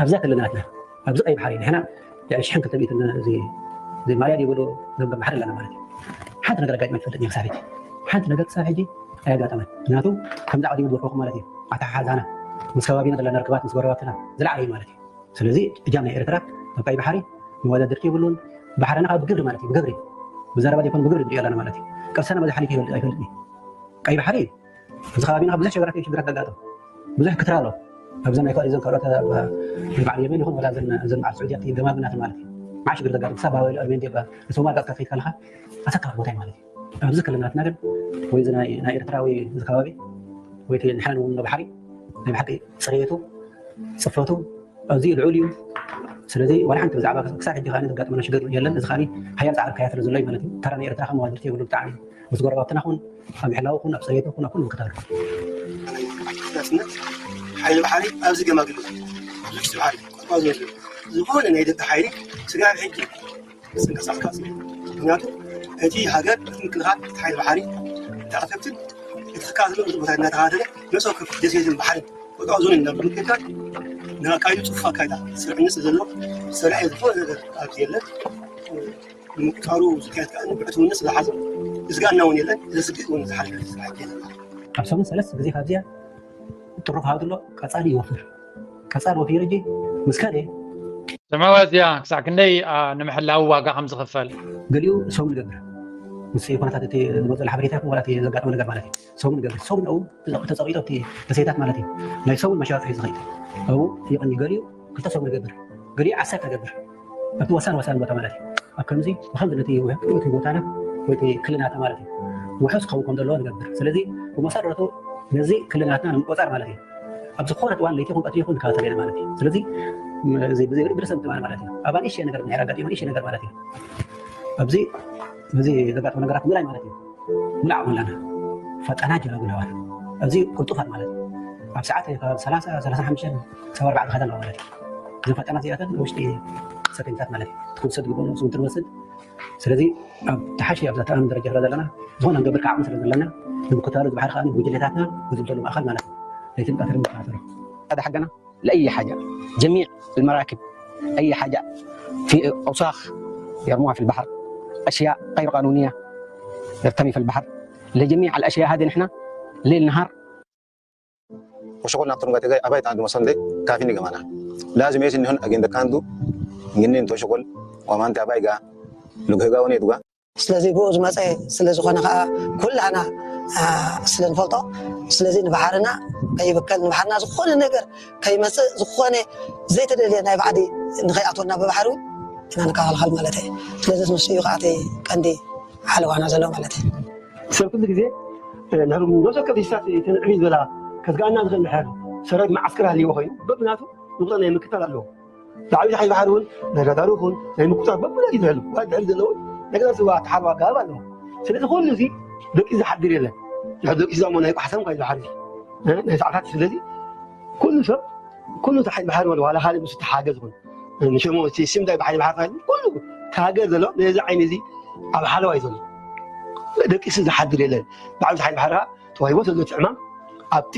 ኣብዛ ክልል ናትና ኣብዚ ቀይ ባሕሪ ንሕና ሽሕን ክልተ ሚእትን ማልያ ይብሉ ገምገም ባሕሪ ኣለና ማለት እዩ። ሓንቲ ነገር ኣጋጢማ ትፈልጥ እያ ክሳብ ሕጂ ሓንቲ ነገር ክሳብ ሕጂ ኣየጋጠመን። ምክንያቱ ከምዚ ዓዲሙ ዝበልኩኹም ማለት እዩ ኣተሓሓዛና ምስ ከባቢና ዘለና ርክባት ምስ ጎረባብትና ዝለዓለ እዩ ማለት እዩ። ስለዚ እጃም ናይ ኤርትራ ኣብ ቀይ ባሕሪ መወዳድርቲ የብሉን። ባሕርና ካብ ብግብሪ ማለት እዩ ብግብሪ ብዘረባ ዘይኮነ ብግብሪ ንሪኦ ኣለና ማለት እዩ። ቅርሰና በዚ ሓሊፉ ይፈልጥ ኣይፈልጥን እዩ። ቀይ ባሕሪ እዚ ከባቢና ብዙሕ ሽግራት እዩ ሽግራት ዘጋጥም ብዙሕ ክትራ ኣሎ። ኣብዘን ናይ ካልእ ዘን ካልኦት በዓል የመን ይኹን ወላ ዘን በዓል ስዑድያ ገማግናት ማለት እዩ። ማዓ ሽግር ዘጋጥም ክሳብ ባበል ኣልሜን ዴባ ንሶማል ጋጥካ ከይድ ከለኻ ኣሰካፊ ቦታ እዩ ማለት እዩ። ኣብዚ ክልል ናትና ግን ወይ እዚ ናይ ኤርትራ ወይ እዚ ከባቢ ወይ እቲ ንሕና ንውንኖ ባሕሪ ናይ ብሓቂ ፅሬቱ ፅፈቱ ኣዝዩ ልዑል እዩ። ስለዚ ዋላ ሓንቲ ብዛዕባ ክሳብ ሕጂ ከዓ ዘጋጥመና ሽግር የለን። እዚ ከዓ ሃያል ፃዕሪ ካያ ስለ ዘሎ እዩ ማለት እዩ። ተራ ናይ ኤርትራ ከመዋድርቲ የብሉ ብጣዕሚ ምስ ጎረባብትና ኹን ኣብ ምሕላው ኹን ኣብ ፅሬቱ ኹን ኣብ ኩሉ ምክታሉ ዳስነት ሓይሊ ባሕሪ ኣብዚ ገማግሉ ብዙሕ ስብሓት ቋንቋ ዝመስሉ ዝኾነ ናይ ደቂ ሓይሊ ስጋብ ሕጂ ዝንቀሳቀስ ምክንያቱ እቲ ሃገር እቲ ምክልኻል እቲ ሓይሊ ባሕሪ ተኣፈብትን እቲ ክካል ዘሎ ብዙ ቦታ እናተኻተለ ነብሰ ወከፍ ደሴትን ባሕርን ወጣ ዞን ናብ ምክልካል ንኣካይዱ ጽፉፍ ኣካይዳ ስርዕነት ስለ ዘሎ ዝሰርሐ ዝኾነ ነገር ኣብዚ የለን። ንምቁጻሩ ዝካየድ ከዓ ብዕቱብነት ስለሓዞ ዝስጋእና እውን የለን። ዘስግእ እውን ዝሓልፍ ስራሕ የለን። ኣብ ሰሙን ሰለስተ ግዜ ካብዚኣ ጥሩፍ ሃው ኣሎ ቀጻሊ ይወፍር። ቀጻሊ ወፊሩ እጂ ምስ ከደ ስምዕዋ እዚኣ ክሳዕ ክንደይ ንምሕላው ዋጋ ከም ዝኽፈል ገሊኡ ሰሙን ይገብር። ምስ ኩነታት እቲ ዝመፅእ ሓበሬታ ይኹን ዋላ እቲ ዘጋጠመ ነገር ማለት እዩ። ሰሙን ይገብር። ሰሙን ኣብኡ ተፀቂጦ ኣብቲ ደሴታት ማለት እዩ። ናይ ሰሙን መሻርሒ ዝኸይድ ኣብኡ ይቕኒ። ገሊኡ ክልተ ሰሙን ይገብር፣ ገሊኡ ዓሰርተ ይገብር። ኣብቲ ወሳን ወሳን ቦታ ማለት እዩ። ኣብ ከምዚ ብከምዚ ነቲ ውሕድ እቲ ቦታና ወይ እቲ ክልናታ ማለት እዩ ውሑስ ክኸውን ከም ዘለዎ ንገብር። ስለዚ ብመሰረቱ ነዚ ክልናትና ንምቆፃር ማለት እዩ ኣብ ዝኾነ እዋን ለይቲ ይኹን ቀትሪ ይኹን ንከታተል ኢና ማለት እዩ። ስለዚ እዚ ብዘይ ብርሰም ትማል ማለት እዩ። ኣብኣ ንእሽተይ ነገር እንድሕር ኣጋጢሙ ንእሽተይ ነገር ማለት እዩ ኣብዚ እዚ ዘጋጥሙ ነገራት ምላይ ማለት እዩ። ሙላዕ ሙላና ፈጠና ጀላጉ ነባር ኣብዚ ቅልጡፋት ማለት እዩ። ኣብ ሰዓት ከባቢ ሰላሳ ሰላሳ ሓሙሽተ ክሳብ ኣርባዕተ ከታ ኣለዋ ማለት እዩ። እዞም ፈጠናት እዚኣተን ውሽጢ ሰከንድታት ማለት እዩ። ትኩሰት ግብኦ ንሱ እንትንወስድ ስለዚ ኣብ ተሓሺ ኣብዛ ተኣምን ደረጃ ስለ ዘለና ዝኾነ ንገብር ከዓቕሚ ስለ ዘለና ንምክታሉ ዝባሕሪ ከዓ ጉጅለታትና ብዝብደሉ ማእኸል ማለት እዩ። ለይትን ቀትርን ንከታተሎ። هذا حقنا لأي حاجة. جميع المراكب، أي حاجة في أوساخ يرموها في البحر، أشياء غير قانونية يرتمي في البحر. لجميع الأشياء هذه نحن ليل نهار وشغلنا أكثر من كده أبايت عند مصندي كافي نجمعنا. لازم يجي نحن أجند كاندو، نجنين تو شغل، وما أنت أبايجا لقهجا ونيدوغا. ስለዚ ብኡ ዝመፀ ስለዝኾነ ከዓ ኩላና ስለ ንፈልጦ፣ ስለዚ ንባሕርና ከይብከል፣ ንባሕርና ዝኾነ ነገር ከይመፅእ፣ ዝኾነ ዘይተደልየ ናይ ባዕዲ ንኸይኣትወና ብባሕሪ እውን ኢና ንከላኸል ማለት እዩ። ስለዚ ንሱ እዩ ከዓ እቲ ቀንዲ ሓለዋና ዘሎ ማለት እዩ። ሰብ ኩሉ ግዜ ንሕሩ ነብሰ ወከፍ ሂሳት ተንዕቢ ዝበላ ከዝጋና ዝኽእል ንሕር ሰራዊት መዓስከር ሃልይዎ ኮይኑ በብናቱ ንቁጠር ናይ ምክታል ኣለዎ። ብዓብይቲ ሓይሊ ባሕሪ እውን ናይ ራዳር ይኹን ናይ ምቁፃር በብላ እዩ ዝሕሉ ዋ ድሕሪ ዘለውን ነገር ስዋ ተሓልዋ ኣገባብ ኣለዎ። ስለዚ ኩሉ እዚ ደቂ ዝሓድር የለን። ንሕ ደቂ ዝዛሞ ናይ ቋሕሰም ካይ ዝሓድር ናይ ሰዓታት ስለዚ ኩሉ ሰብ ኩሉ ሓይሊ ባሕሪ ወለ ዋላ ካልእ ምስ ተሓገዝ ይኹን ንሸሞ ሲምዳይ ብሓይሊ ባሕሪ ኩሉ ተሃገር ዘሎ ነዚ ዓይኒ እዚ ኣብ ሓለዋ እዩ ዘሎ። ደቂሱ ዝሓድር የለን። ብዓብቲ ሓይሊ ባሕሪ ተዋሂቦ ዘሎ እቲ ዕማም ኣብቲ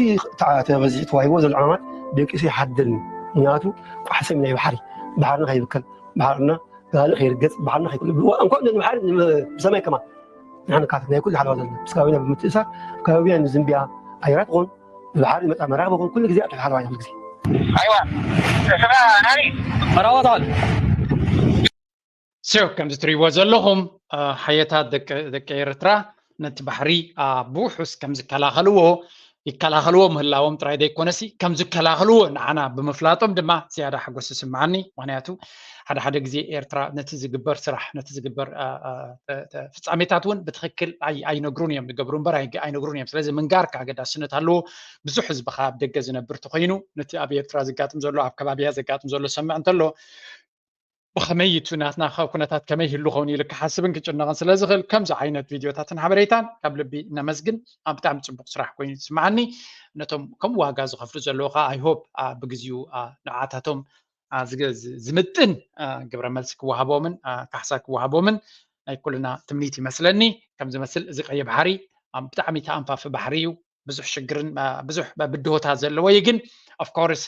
ተበዚሑ ተዋሂቦ ዘሎ ዕማማት ደቂሱ ይሓድር እዩ። ምክንያቱ ቋሕሰም ናይ ባሕሪ ባሕርና ከይብከል ባሕርና ጋሊ ከይርገፅ ባሕርና ከይኩሉ እንኳን ባሕሪ ብሰማይ ከማን ንሕና ካት ናይ ኩሉ ሓለዋ ዘለና ምስ ከባቢና ብምትእሳር ከባቢና ንዝንቢያ ኣየራት ኾን ብባሕሪ መፃ መራኽቢ ኾን ኩሉ ግዜ ኣብ ሓለዋ ኢና ኩሉ ግዜ ኣይዋ ስማ ናኒ መራወት ኣል ስዮ ከምዚ ትሪእዎ ዘለኹም ሓየታት ደቂ ኤርትራ ነቲ ባሕሪ ብውሑስ ከም ዝከላኸልዎ ይከላኸልዎ ምህላዎም ጥራይ ዘይኮነሲ ከም ዝከላኸልዎ ንዓና ብምፍላጦም ድማ ዝያዳ ሓጎስ ይስምዓኒ። ምክንያቱ ሓደ ሓደ ግዜ ኤርትራ ነቲ ዝግበር ስራሕ ነቲ ዝግበር ፍጻሜታት እውን ብትኽክል ኣይነግሩን እዮም። ዝገብሩ እምበር ኣይነግሩን እዮም። ስለዚ ምንጋር ኣገዳስነት ኣለዎ። ብዙሕ ህዝቢ ካብ ደገ ዝነብር ተኮይኑ ነቲ ኣብ ኤርትራ ዘጋጥም ዘሎ ኣብ ከባቢያ ዘጋጥም ዘሎ ሰምዕ እንተሎ ብኸመይ እቲ ናትና ኩነታት ከመይ ይህሉ ኸውን ኢሉ ክሓስብን ክጭነቕን ስለ ዝኽእል ከምዚ ዓይነት ቪድዮታትን ሓበሬታን ካብ ልቢ ነመስግን። ኣብ ብጣዕሚ ፅቡቕ ስራሕ ኮይኑ ትስምዓኒ። ነቶም ከም ዋጋ ዝኸፍሉ ዘለዉ ከዓ ኣይሆፕ ብግዚኡ ንዓታቶም ዝምጥን ግብረ መልሲ ክወሃቦምን ካሕሳ ክወሃቦምን ናይ ኩልና ትምኒት ይመስለኒ። ከም ዝመስል እዚ ቀይሕ ባሕሪ ብጣዕሚ ተኣንፋፊ ባሕሪ እዩ። ብዙሕ ሽግርን ብዙሕ ብድሆታት ዘለዎ እዩ። ግን ኦፍኮርስ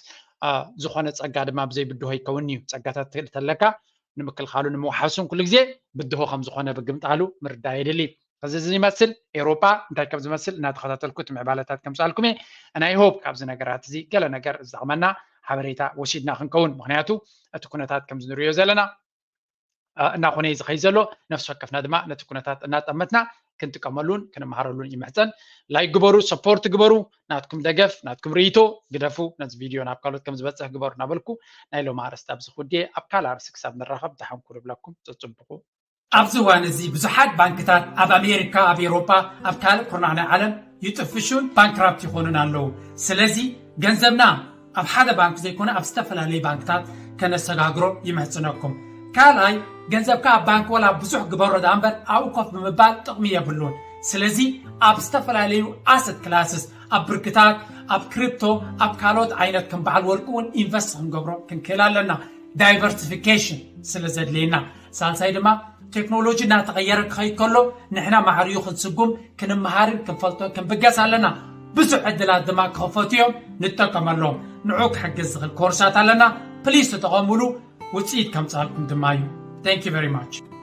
ዝኾነ ፀጋ ድማ ብዘይ ብድሆ ይከውን እዩ። ፀጋታት ተለካ ንምክልኻሉ ንምውሓሱን ኩሉ ግዜ ብድሆ ከም ዝኾነ ብግምጣሉ ምርዳእ የድሊ። እዚ እዚ ይመስል ኤውሮጳ እንታይ ከም ዝመስል እናተኸታተልኩ እቲ ምዕባለታት ከምፅኣልኩም እየ። ናይ ሆፕ ካብዚ ነገራት እዚ ገለ ነገር ዝጠቕመና ሓበሬታ ወሲድና ክንከውን ምክንያቱ እቲ ኩነታት ከም ዝንሪዮ ዘለና እናኾነ እዩ ዝኸይ ዘሎ። ነፍሲ ወከፍና ድማ ነቲ ኩነታት እናጠመትና ክንጥቀመሉን ክንመሃረሉን ይምሕፀን። ላይክ ግበሩ፣ ሰፖርት ግበሩ፣ ናትኩም ደገፍ ናትኩም ርእይቶ ግደፉ። ነዚ ቪድዮ ናብ ካልኦት ከም ዝበፅሕ ግበሩ እናበልኩ ናይ ሎሚ ኣርእስቲ ኣብዚ ክውድየ። ኣብ ካልእ ኣርእስቲ ክሳብ ንራኸብ ደሓን ኩኑ እብለኩም። ተፅብቑ። ኣብዚ እዋን እዚ ብዙሓት ባንክታት ኣብ ኣሜሪካ፣ ኣብ ኤውሮጳ፣ ኣብ ካልእ ኩርናዕ ናይ ዓለም ይጥፍሹን ባንክራፕት ይኾኑን ኣለዉ። ስለዚ ገንዘብና ኣብ ሓደ ባንክ ዘይኮነ ኣብ ዝተፈላለዩ ባንክታት ከነሰጋግሮ ይምሕጽነኩም። ካልኣይ ገንዘብካ ኣብ ባንክ ወላ ብዙሕ ግበሮ ደኣ እምበር ኣብኡ ኮፍ ብምባል ጥቕሚ የብሉን። ስለዚ ኣብ ዝተፈላለዩ ኣሰት ክላስስ ኣብ ብርክታት ኣብ ክሪፕቶ ኣብ ካልኦት ዓይነት ከም በዓል ወርቂ እውን ኢንቨስት ክንገብሮ ክንክእል ኣለና። diversification ስለ ዘድልየና። ሳልሳይ ድማ ቴክኖሎጂ እናተቐየረ ክኸይድ ከሎ ንሕና ማዕሪኡ ክንስጉም ክንመሃርን ክንፈልጦ ክንብገስ ኣለና። ብዙሕ ዕድላት ድማ ክኸፈቱ እዮም፣ ንጠቀመሎም። ንዑ ክሕግዝ ዝኽእል ኮርሳት ኣለና። ፕሊስ ተጠቐሙሉ፣ ውፅኢት ከምፅኣልኩም ድማ እዩ። Thank you very much።